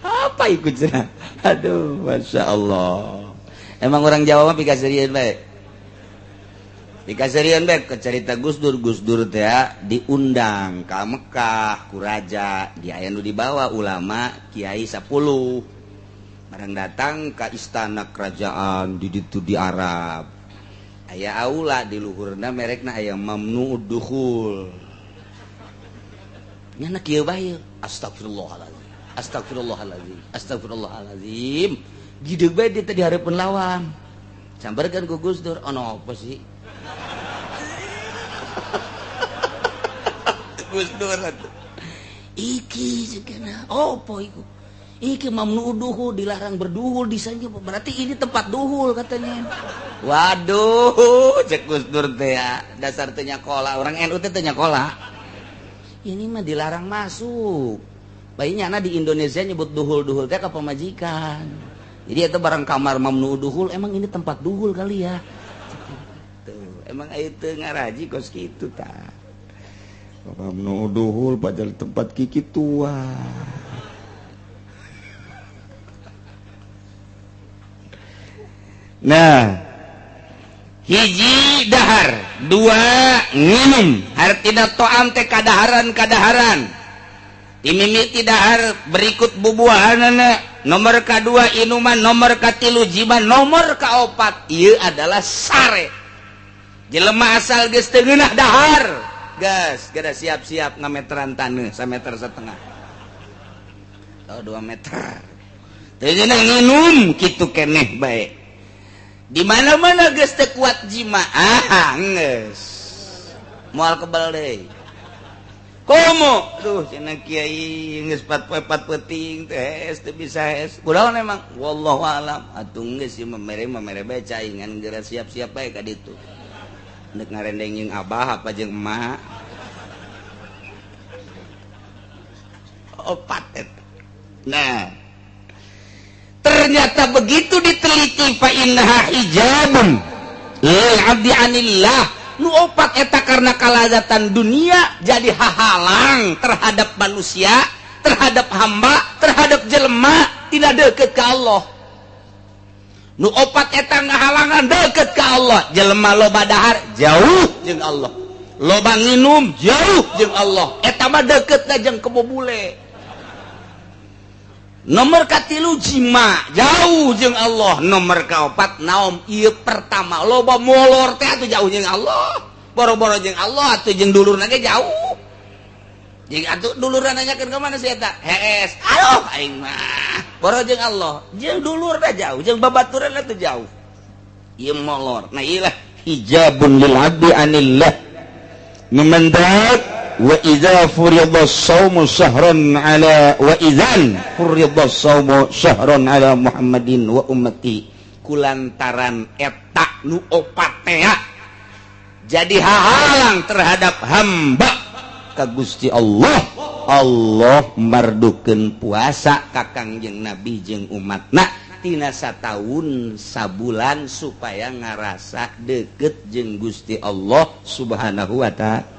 Apa iku cenah? Aduh, Masya Allah. Emang orang Jawa mah pikaserian bae. Dikaserian bae ke cerita Gus Dur, Gus Dur teh diundang ka Mekah ku raja, di aya nu dibawa ulama kiai 10. Barang datang ka istana kerajaan di ditu di Arab. Aya aula di luhurna merekna aya mamnu'ud dukhul. Nyana kieu bae, astagfirullahalazim. Astagfirullahalazim. Astagfirullahalazim. Gideug bae dia teh di hareupeun lawang. Sambarkeun ku Gus Dur, ono apa sih? Gus Dur iki segana opo iku iki mamnu duhul dilarang berduhul di sana, berarti ini tempat duhul katanya. Waduh, cek Gus Dur teh ya, dasar teh nyakola, orang NU teh nyakola. Ini mah dilarang masuk. Bayinya na di Indonesia nyebut duhul-duhul teh ka pamajikan. Jadi itu barang kamar mamnu duhul, emang ini tempat duhul kali ya. Tuh, emang itu ngaraji kos kitu tah. Mamnu duhul padahal tempat kiki tua. Nah, hiji dahar, dua nginum, artina to'am teh kadaharan-kadaharan. Dimimiti dahar berikut bubuahanana, nomor kadua inuman, nomor katilu jiman, nomor kaopat ieu adalah sare. Jelema asal geus teu ngeunah dahar. Gas, gada siap-siap ngameteran taneuh sameter setengah. Atau 2 meter. Teu ngeunah nginum kitu keneh bae. Di mana-mana geus teu kuat jima, ah geus. Moal kebal deui. Komo duh cenah kiai geus 4 poe 4 peuting teh teu bisa hees. Kunaon emang? Wallahu alam. Atuh geus ieu mah mere bae caingan geura siap-siap bae ka ditu. Nek ngarendeng jeung abah apa jeung emak. Opat eta. Nah, ternyata begitu diteliti fa innaha hijabun lil abdi anillah. Nu opat eta karena kalazatan dunia jadi hahalang terhadap manusia, terhadap hamba, terhadap jelema tidak deket ke Allah. Nu opat eta ngahalangan deket ke Allah, jelema loba dahar jauh jeung Allah, loba nginum jauh jeung Allah, eta mah deketna jeung kebo bule. Nomor katilu jima jauh jeung Allah, nomor kaopat naom ieu pertama loba molor teh atuh jauh jeung Allah, boro-boro jeung Allah atuh jeung dulurna ge jauh. Jeung atuh dulurna nanyakeun ka mana si eta? Hees, aduh aing mah boro jeung Allah, jeung dulurna jauh, jeung babaturanna teh jauh. Ieu molor. Nah ieu lah hijabun lil abdi anillah. Memendak wa idza furida as-shaumu shahran ala wa idzan furida as-shaumu shahran ala Muhammadin wa ummati, kulantaran eta nu opat teh jadi hahalang terhadap hamba ka Gusti Allah. Allah mardukeun puasa ka Kangjeng Nabi jeung umatna tina sataun sabulan supaya ngarasa deket jeung Gusti Allah Subhanahu wa ta'ala.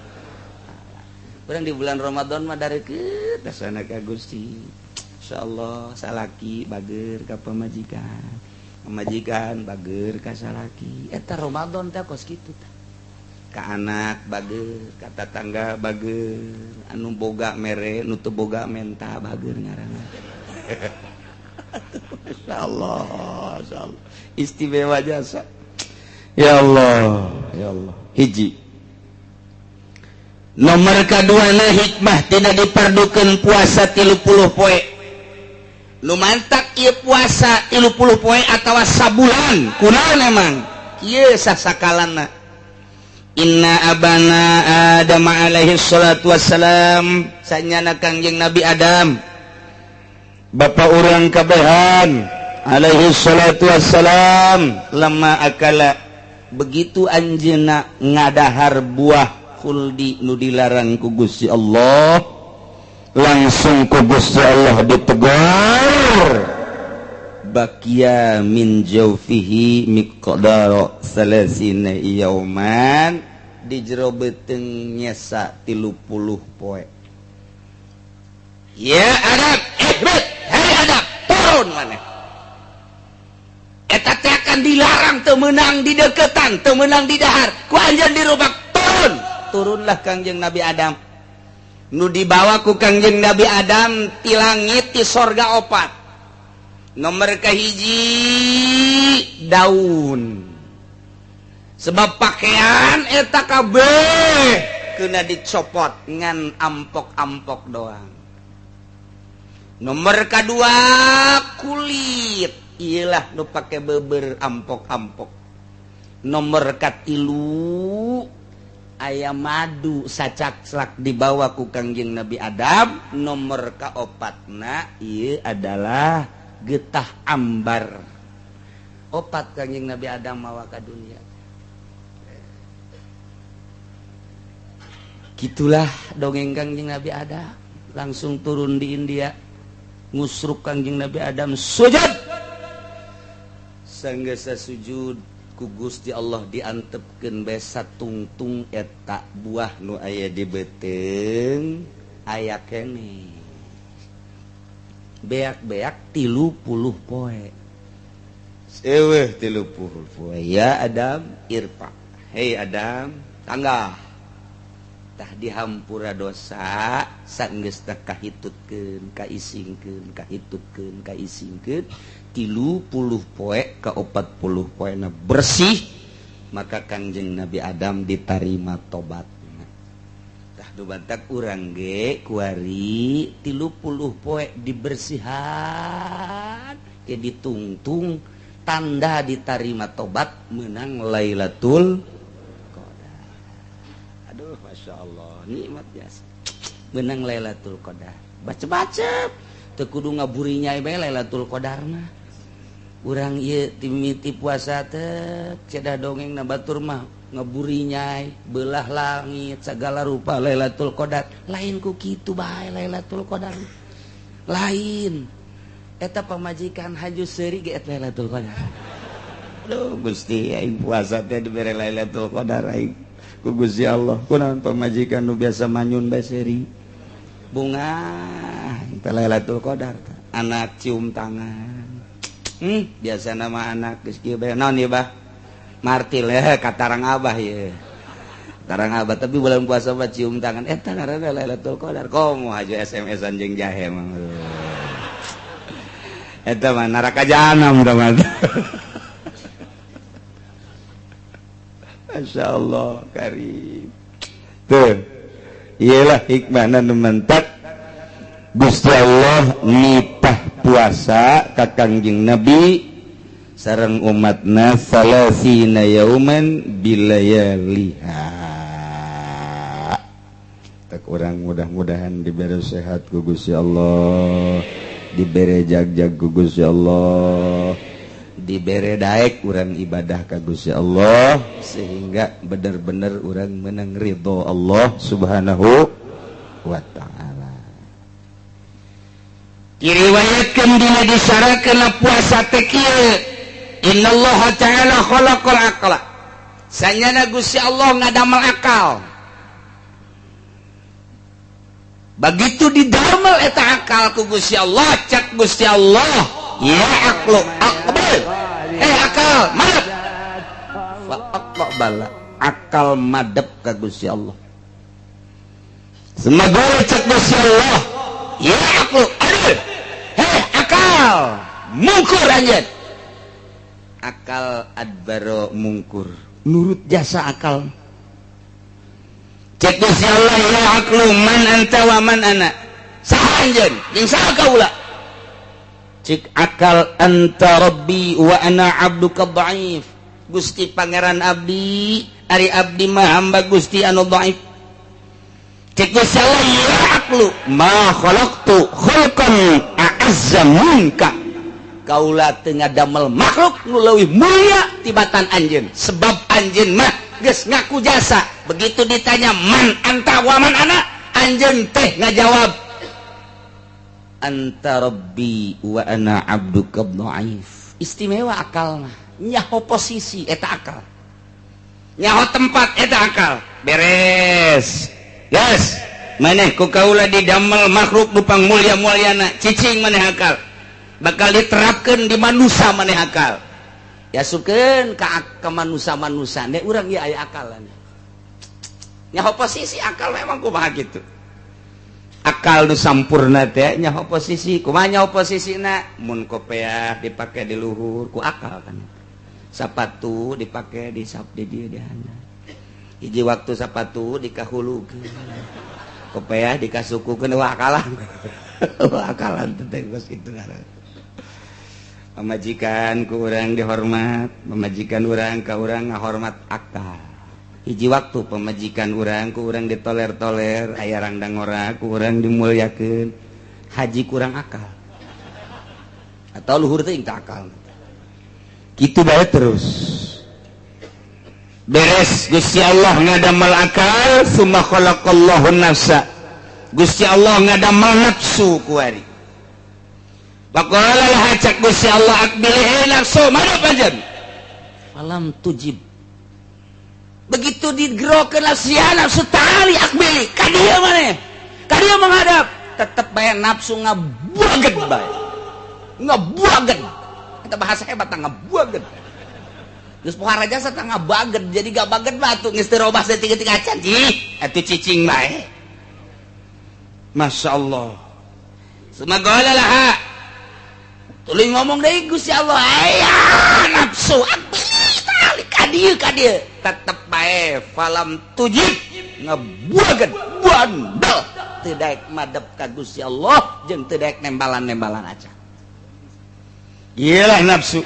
Urang di bulan Ramadan mah dareukeut dasana ka Gusti. Insyaallah salaki bager ka pamajikan, pamajikan bager ka salaki. Eta Ramadan teh kos kitu tah. Ka anak bager, ka tatangga bager, anu boga mere, nu teu boga menta bager ngaranna. Masyaallah, masyaallah. Istimewa jasa. Ya Allah, ya Allah. Hiji. Nomor kaduana hikmah tidak diperdukeun puasa 30 poe. Nu mantak ieu puasa 30 poe atawa sabulan, kunaon emang? Kieu sasakalana. Inna abana Adam alaihi salatu wassalam, sanyana Kangjeng Nabi Adam. Bapa urang kabehan alaihi salatu wassalam, lama akala begitu anjeunna ngadahar buah khuldi nu dilarang ku Gusti Allah, langsung ku Gusti Allah ditegur. Bakia min jaufihi miqdara salasina yauman, di jero beuteung nyesa 30 poe. Ya Adam, ihbit, hei Adam, turun maneh. Eta teh akan dilarang teu meunang di deketan, teu meunang di dahar, ku anjeun dirubak turun. Turunlah Kangjeng Nabi Adam. Nu dibawa ku Kangjeng Nabi Adam ti langit ti sorga opat. Nomor kahiji daun. Sebab pakaian eta kabeh kena dicopot ngan ampok-ampok doang. Nomor kadua kulit, iyalah nu pake beber ampok-ampok. Nomor katilu ayam madu sacakslak dibawa ku Kangjeng Nabi Adam. Nomor kaopatna ieu adalah getah ambar. Opat Kangjeng Nabi Adam mawa ka dunia. Gitulah dongeng Kangjeng Nabi Adam. Langsung turun di India, ngusruk Kangjeng Nabi Adam sujud. Sanggesa sujud ku Gusti Allah diantepkeun bae satungtung eta buah nu aya di beuteung aya keneh. Beak-beak 30 poe. Seweh 30 poe. Ya Adam irfa. Hei Adam, tangga. Tah dihampura dosa sanggeus teh kahitutkeun, kaisingkeun, kahitutkeun, kaisingkeun 30 poe ka 40 poena bersih, maka Kangjeng Nabi Adam ditarima tobatna. Tah nu bantak urang ge kuari 30 poe dibersihan ke ditungtung tanda ditarima tobat menang Lailatul Qadar. Aduh, Masya Allah, nikmat biasa. Benang Lailatul Qadar. Baca-baca teu kudu ngaburinya bae Lailatul Qadar mah. Urang ieu timiti puasa teh cedah dongeng na batur mah ngeburinyai belah langit segala rupa Lailatul Qadar. Lain ku kitu bae Lailatul Qadar. Lain eta pamajikan haju seuri ge eta Lailatul Qadar. Aduh Gusti aing puasa teh dibere Lailatul Qadar aing ku Gusti Allah. Kunaon pamajikan nu biasa manyun bae seuri. Bunga eta Lailatul Qadar. Anak cium tangan. Biasa nama anak geus kieu bae naon ieu bah? Martil ya katarang abah ya. Tarang abah tapi bulan puasa mah cium tangan eta ngaranna Lailatul Qadar. Komo haju SMS-an jeung jahe mah. Eta mah neraka jahanam tah mah. Masyaallah karim. Tuh. Iyalah hikmahna nu mentak Gusti Allah nitah puasa ka Kangjeng Nabi sareng umatna salasina yauman bilayaliha. Tak urang mudah-mudahan diberi sehat ku Gusti Allah, diberi jag-jag ku Gusti Allah, diberi daek urang ibadah ka Gusti Allah sehingga bener-bener urang menang ridho Allah Subhanahu wa ta'ala. Diriwayatkeun dina disarakeun puasa teh kieu, innallaha ta'ala khalaqal aqla. Sanyana Gusti Allah ngadamel akal. Begitu didamel eta akal ku Gusti Allah, cak Gusti Allah, ya aqlu aqbal. Akal madep. Fa aqbala, akal madep ka Gusti Allah. Semoga cak Gusti Allah, ya aqlu adil. Hei akal, mungkur anjeun. Akal adbaro mungkur, nurut jasa akal. Cek Gusti Allah, ya aqlu man anta wa man ana. Saha anjeun jeung saha kaula? Cek akal anta rabbi wa ana abduka dhaif. Gusti pangeran abdi, ari abdi mah hamba Gusti anu dhaif. Cek Gusti Allah, ya aqlu ma khalaqtu khalqan a'azza minka. Kaula teu ngadamel makhluk nu leuwih mulia tibatan anjeun, sebab anjeun mah geus ngaku jasa. Begitu ditanya man anta wa man ana, anjeun teh ngajawab anta rabbi wa ana abduka dhaif. Istimewa akal mah, nyaho posisi eta akal, nyaho tempat eta akal. Beres. Yes, maneh ku kaula didamel makhluk nu pangmulia-muliana, cicing maneh akal. Bakal diterapkan di manusia maneh akal. Yasukeun ka manusia-manusia ne urang ieu aya akalan. Nyaho posisi akal memang kumaha kitu. Akal nu sampurna teh nyaho posisi, kumaha nyaho posisina? Mun kopeah dipake di luhur ku akal kan. Sapatu dipake di sap di dieu di handap. Hiji waktu sapatu dikahulukeun. Kopeah dikasukukeun wah akalan. Wah akalan teh geus kitu ngaran. Pamajikan ku urang dihormat, pamajikan urang ka urang ngahormat akal. Hiji waktu pamajikan urang ku urang ditoler-toler, aya rangdang ora ku urang dimuliakeun. Haji kurang akal. Atau luhur teh teu akal. Kitu bae terus. Beres Gusti Allah ngadamel akal, summa khalaqallahu nafsa. Gusti Allah ngadamel nafsu kuari. Waqala laha cak Gusti Allah aqbilihi nafsu madep anjeun. Falam tujib. Begitu digerokeun nafsu nafsu tali aqbili ka dieu maneh. Ka dieu menghadap, tetep bae nafsu ngabuageun bae. Ngabuageun. Eta bahasa hebat ngabuageun. Geus pohara jasa tah ngabageun, jadi gabageun mah atuh geus teu robah saeutik-eutik acan. Ih, atuh cicing bae. Masya Allah. Summa qala laha. Tuluy ngomong deui Gusti Allah, aya nafsu aqbili ka dieu ka dieu. Tetep bae falam tujib ngebuageun bandel teu daek madep ka Gusti Allah jeung teu daek nembalan-nembalan acan. Iyalah nafsu.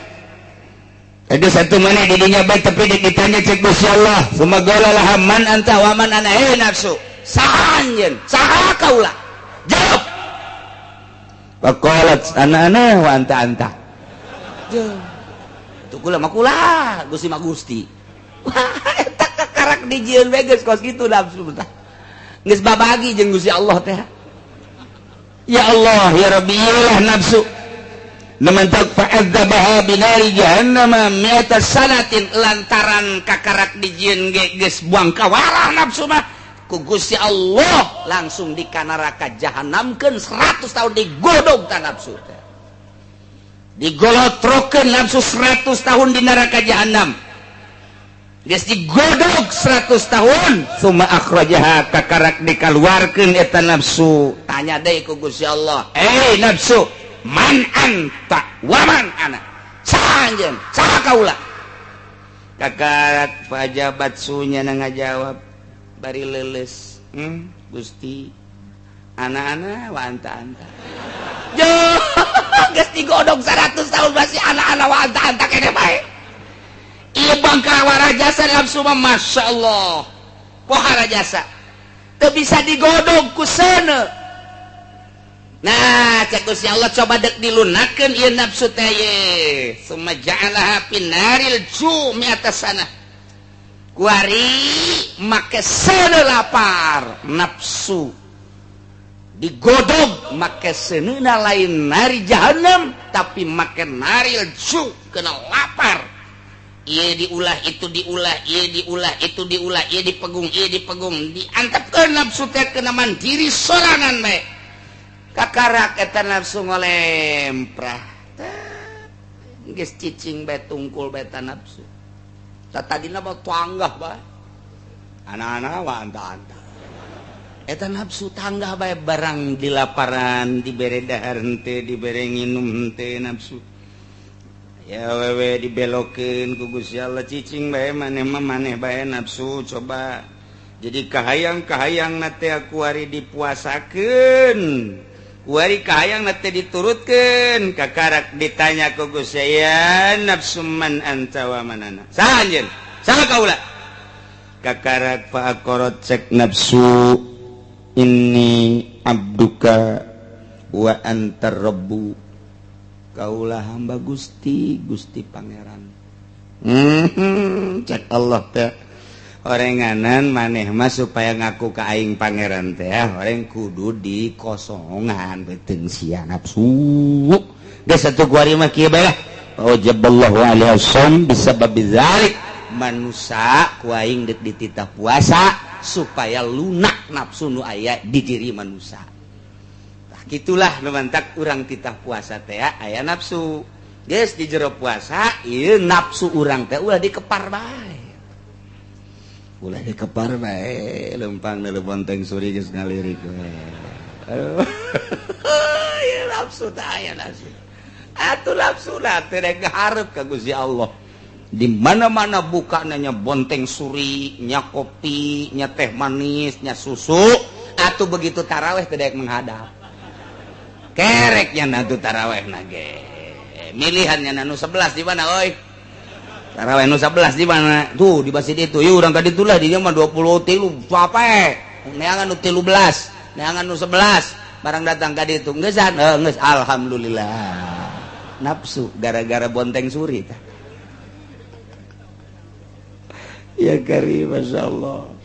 Ada satu mana di dunia baik tapi ditanya cek Gusti Allah. Summa qala laha man anta wa man ana, nafsu. Saha anjeun? Saha kaula? Jawab. Faqalat ana ana wa anta anta. Tuh kula mah kula, Gusti mah Gusti. Wah, eta kakarak dijieun we geus kos kitu nafsu tah. Geus babagi jeung Gusti Allah teh. Ya Allah, ya Rabbi, iyalah nafsu. Nemantak fa'adzabaha binari jahannama mi'ata sanatin lantaran kakarak dijieun ge geus buang kawarah nafsu mah ku Gusti Allah langsung di kanaraka jahanamkeun 100 tahun digodog ta nafsu teh. Digolotrokeun nafsu 100 tahun di neraka jahanam. Geus digodog 100 tahun summa akhrajaha kakarak dikaluarkeun eta nafsu. Tanya deui ku Gusti Allah, "Eh nafsu, man anta wa man ana?" Saha anjeun? Saha kaula? Kakarak pajabat sunya na ngajawab bari leuleus, Gusti, ana-ana wa anta anta." Jo, geus digodog 100 tahun masih ana-ana wa anta anta kene bae. Ieu bangkawara jasa nafsu mah Masya Allah. Pohara jasa. Teu bisa digodog ku seuneu. Nah, cek Gusti Allah coba dek dilunakeun ieu nafsu teh ye. Summa ja'alaha finaril jumi atas sana. Kuari make seuneu lapar nafsu. Digodog make seuneuna lain nari jahanam tapi make naril ju kena lapar. Ieu diulah itu diulah, ieu diulah itu diulah, ieu dipegung, ieu dipegung, diantepkeun nafsu teh kena mandiri sorangan bae. Kakarak eta nafsu ngolemprah. Geus cicing bae tungkul bae ta nafsu. Tadina mah tanggah bae. Anak-anak wa anta-anta. Eta nafsu tanggah bae barang dilaparan, dibere dahar henteu, dibere nginum henteu nafsu. Ya wewe dibelokeun ku Gusti Allah cicing bae maneh mah maneh bae nafsu coba. Jadi kahayang-kahayang na teh kuari dipuasakeun. Kuari kahayang na teh diturutkeun. Kakarak ditanya ku Gusti ya nafsu man anta wa man ana. Saha anjeun? Saha kaula? Kakarak faqarat cek nafsu inni abduka wa anta rabbu. Kaulah hamba Gusti, Gusti Pangeran. Cek Allah teh orenganan maneh mah supaya ngaku ka aing pangeran teh oreng kudu dikosongan beuteung sia nafsu. Geus atuh kuari mah kieu bae lah. Wajaballahu alaihi wasallam bisababi dzalik. Manusa ku aing deuk dititah puasa supaya lunak nafsu nu aya di diri manusa. Gitulah nu mantak urang titah puasa teh aya nafsu. Geus di jero puasa ieu nafsu urang teh ulah dikepar bae. Ulah dikepar bae lempang deuleu bonteng suri geus ngalirik we. Aduh. Ieu nafsu teh aya nafsu. Atuh nafsu lah teh rek hareup ka Gusti Allah. Di mana-mana buka nanya bonteng suri, nya kopi, nya teh manis, nya susu, atuh begitu taraweh teh daek menghadap. Kereknya nanti taraweh nage milihannya nanu 11 di mana oi taraweh nu 11 di mana tuh di masjid itu yuk urang ka ditu lah di dieu mah 23 capek neangan nu 13 neangan nu 11 barang datang ka ditu geusan geus alhamdulillah nafsu gara-gara bonteng suri tah ya kari masyaallah.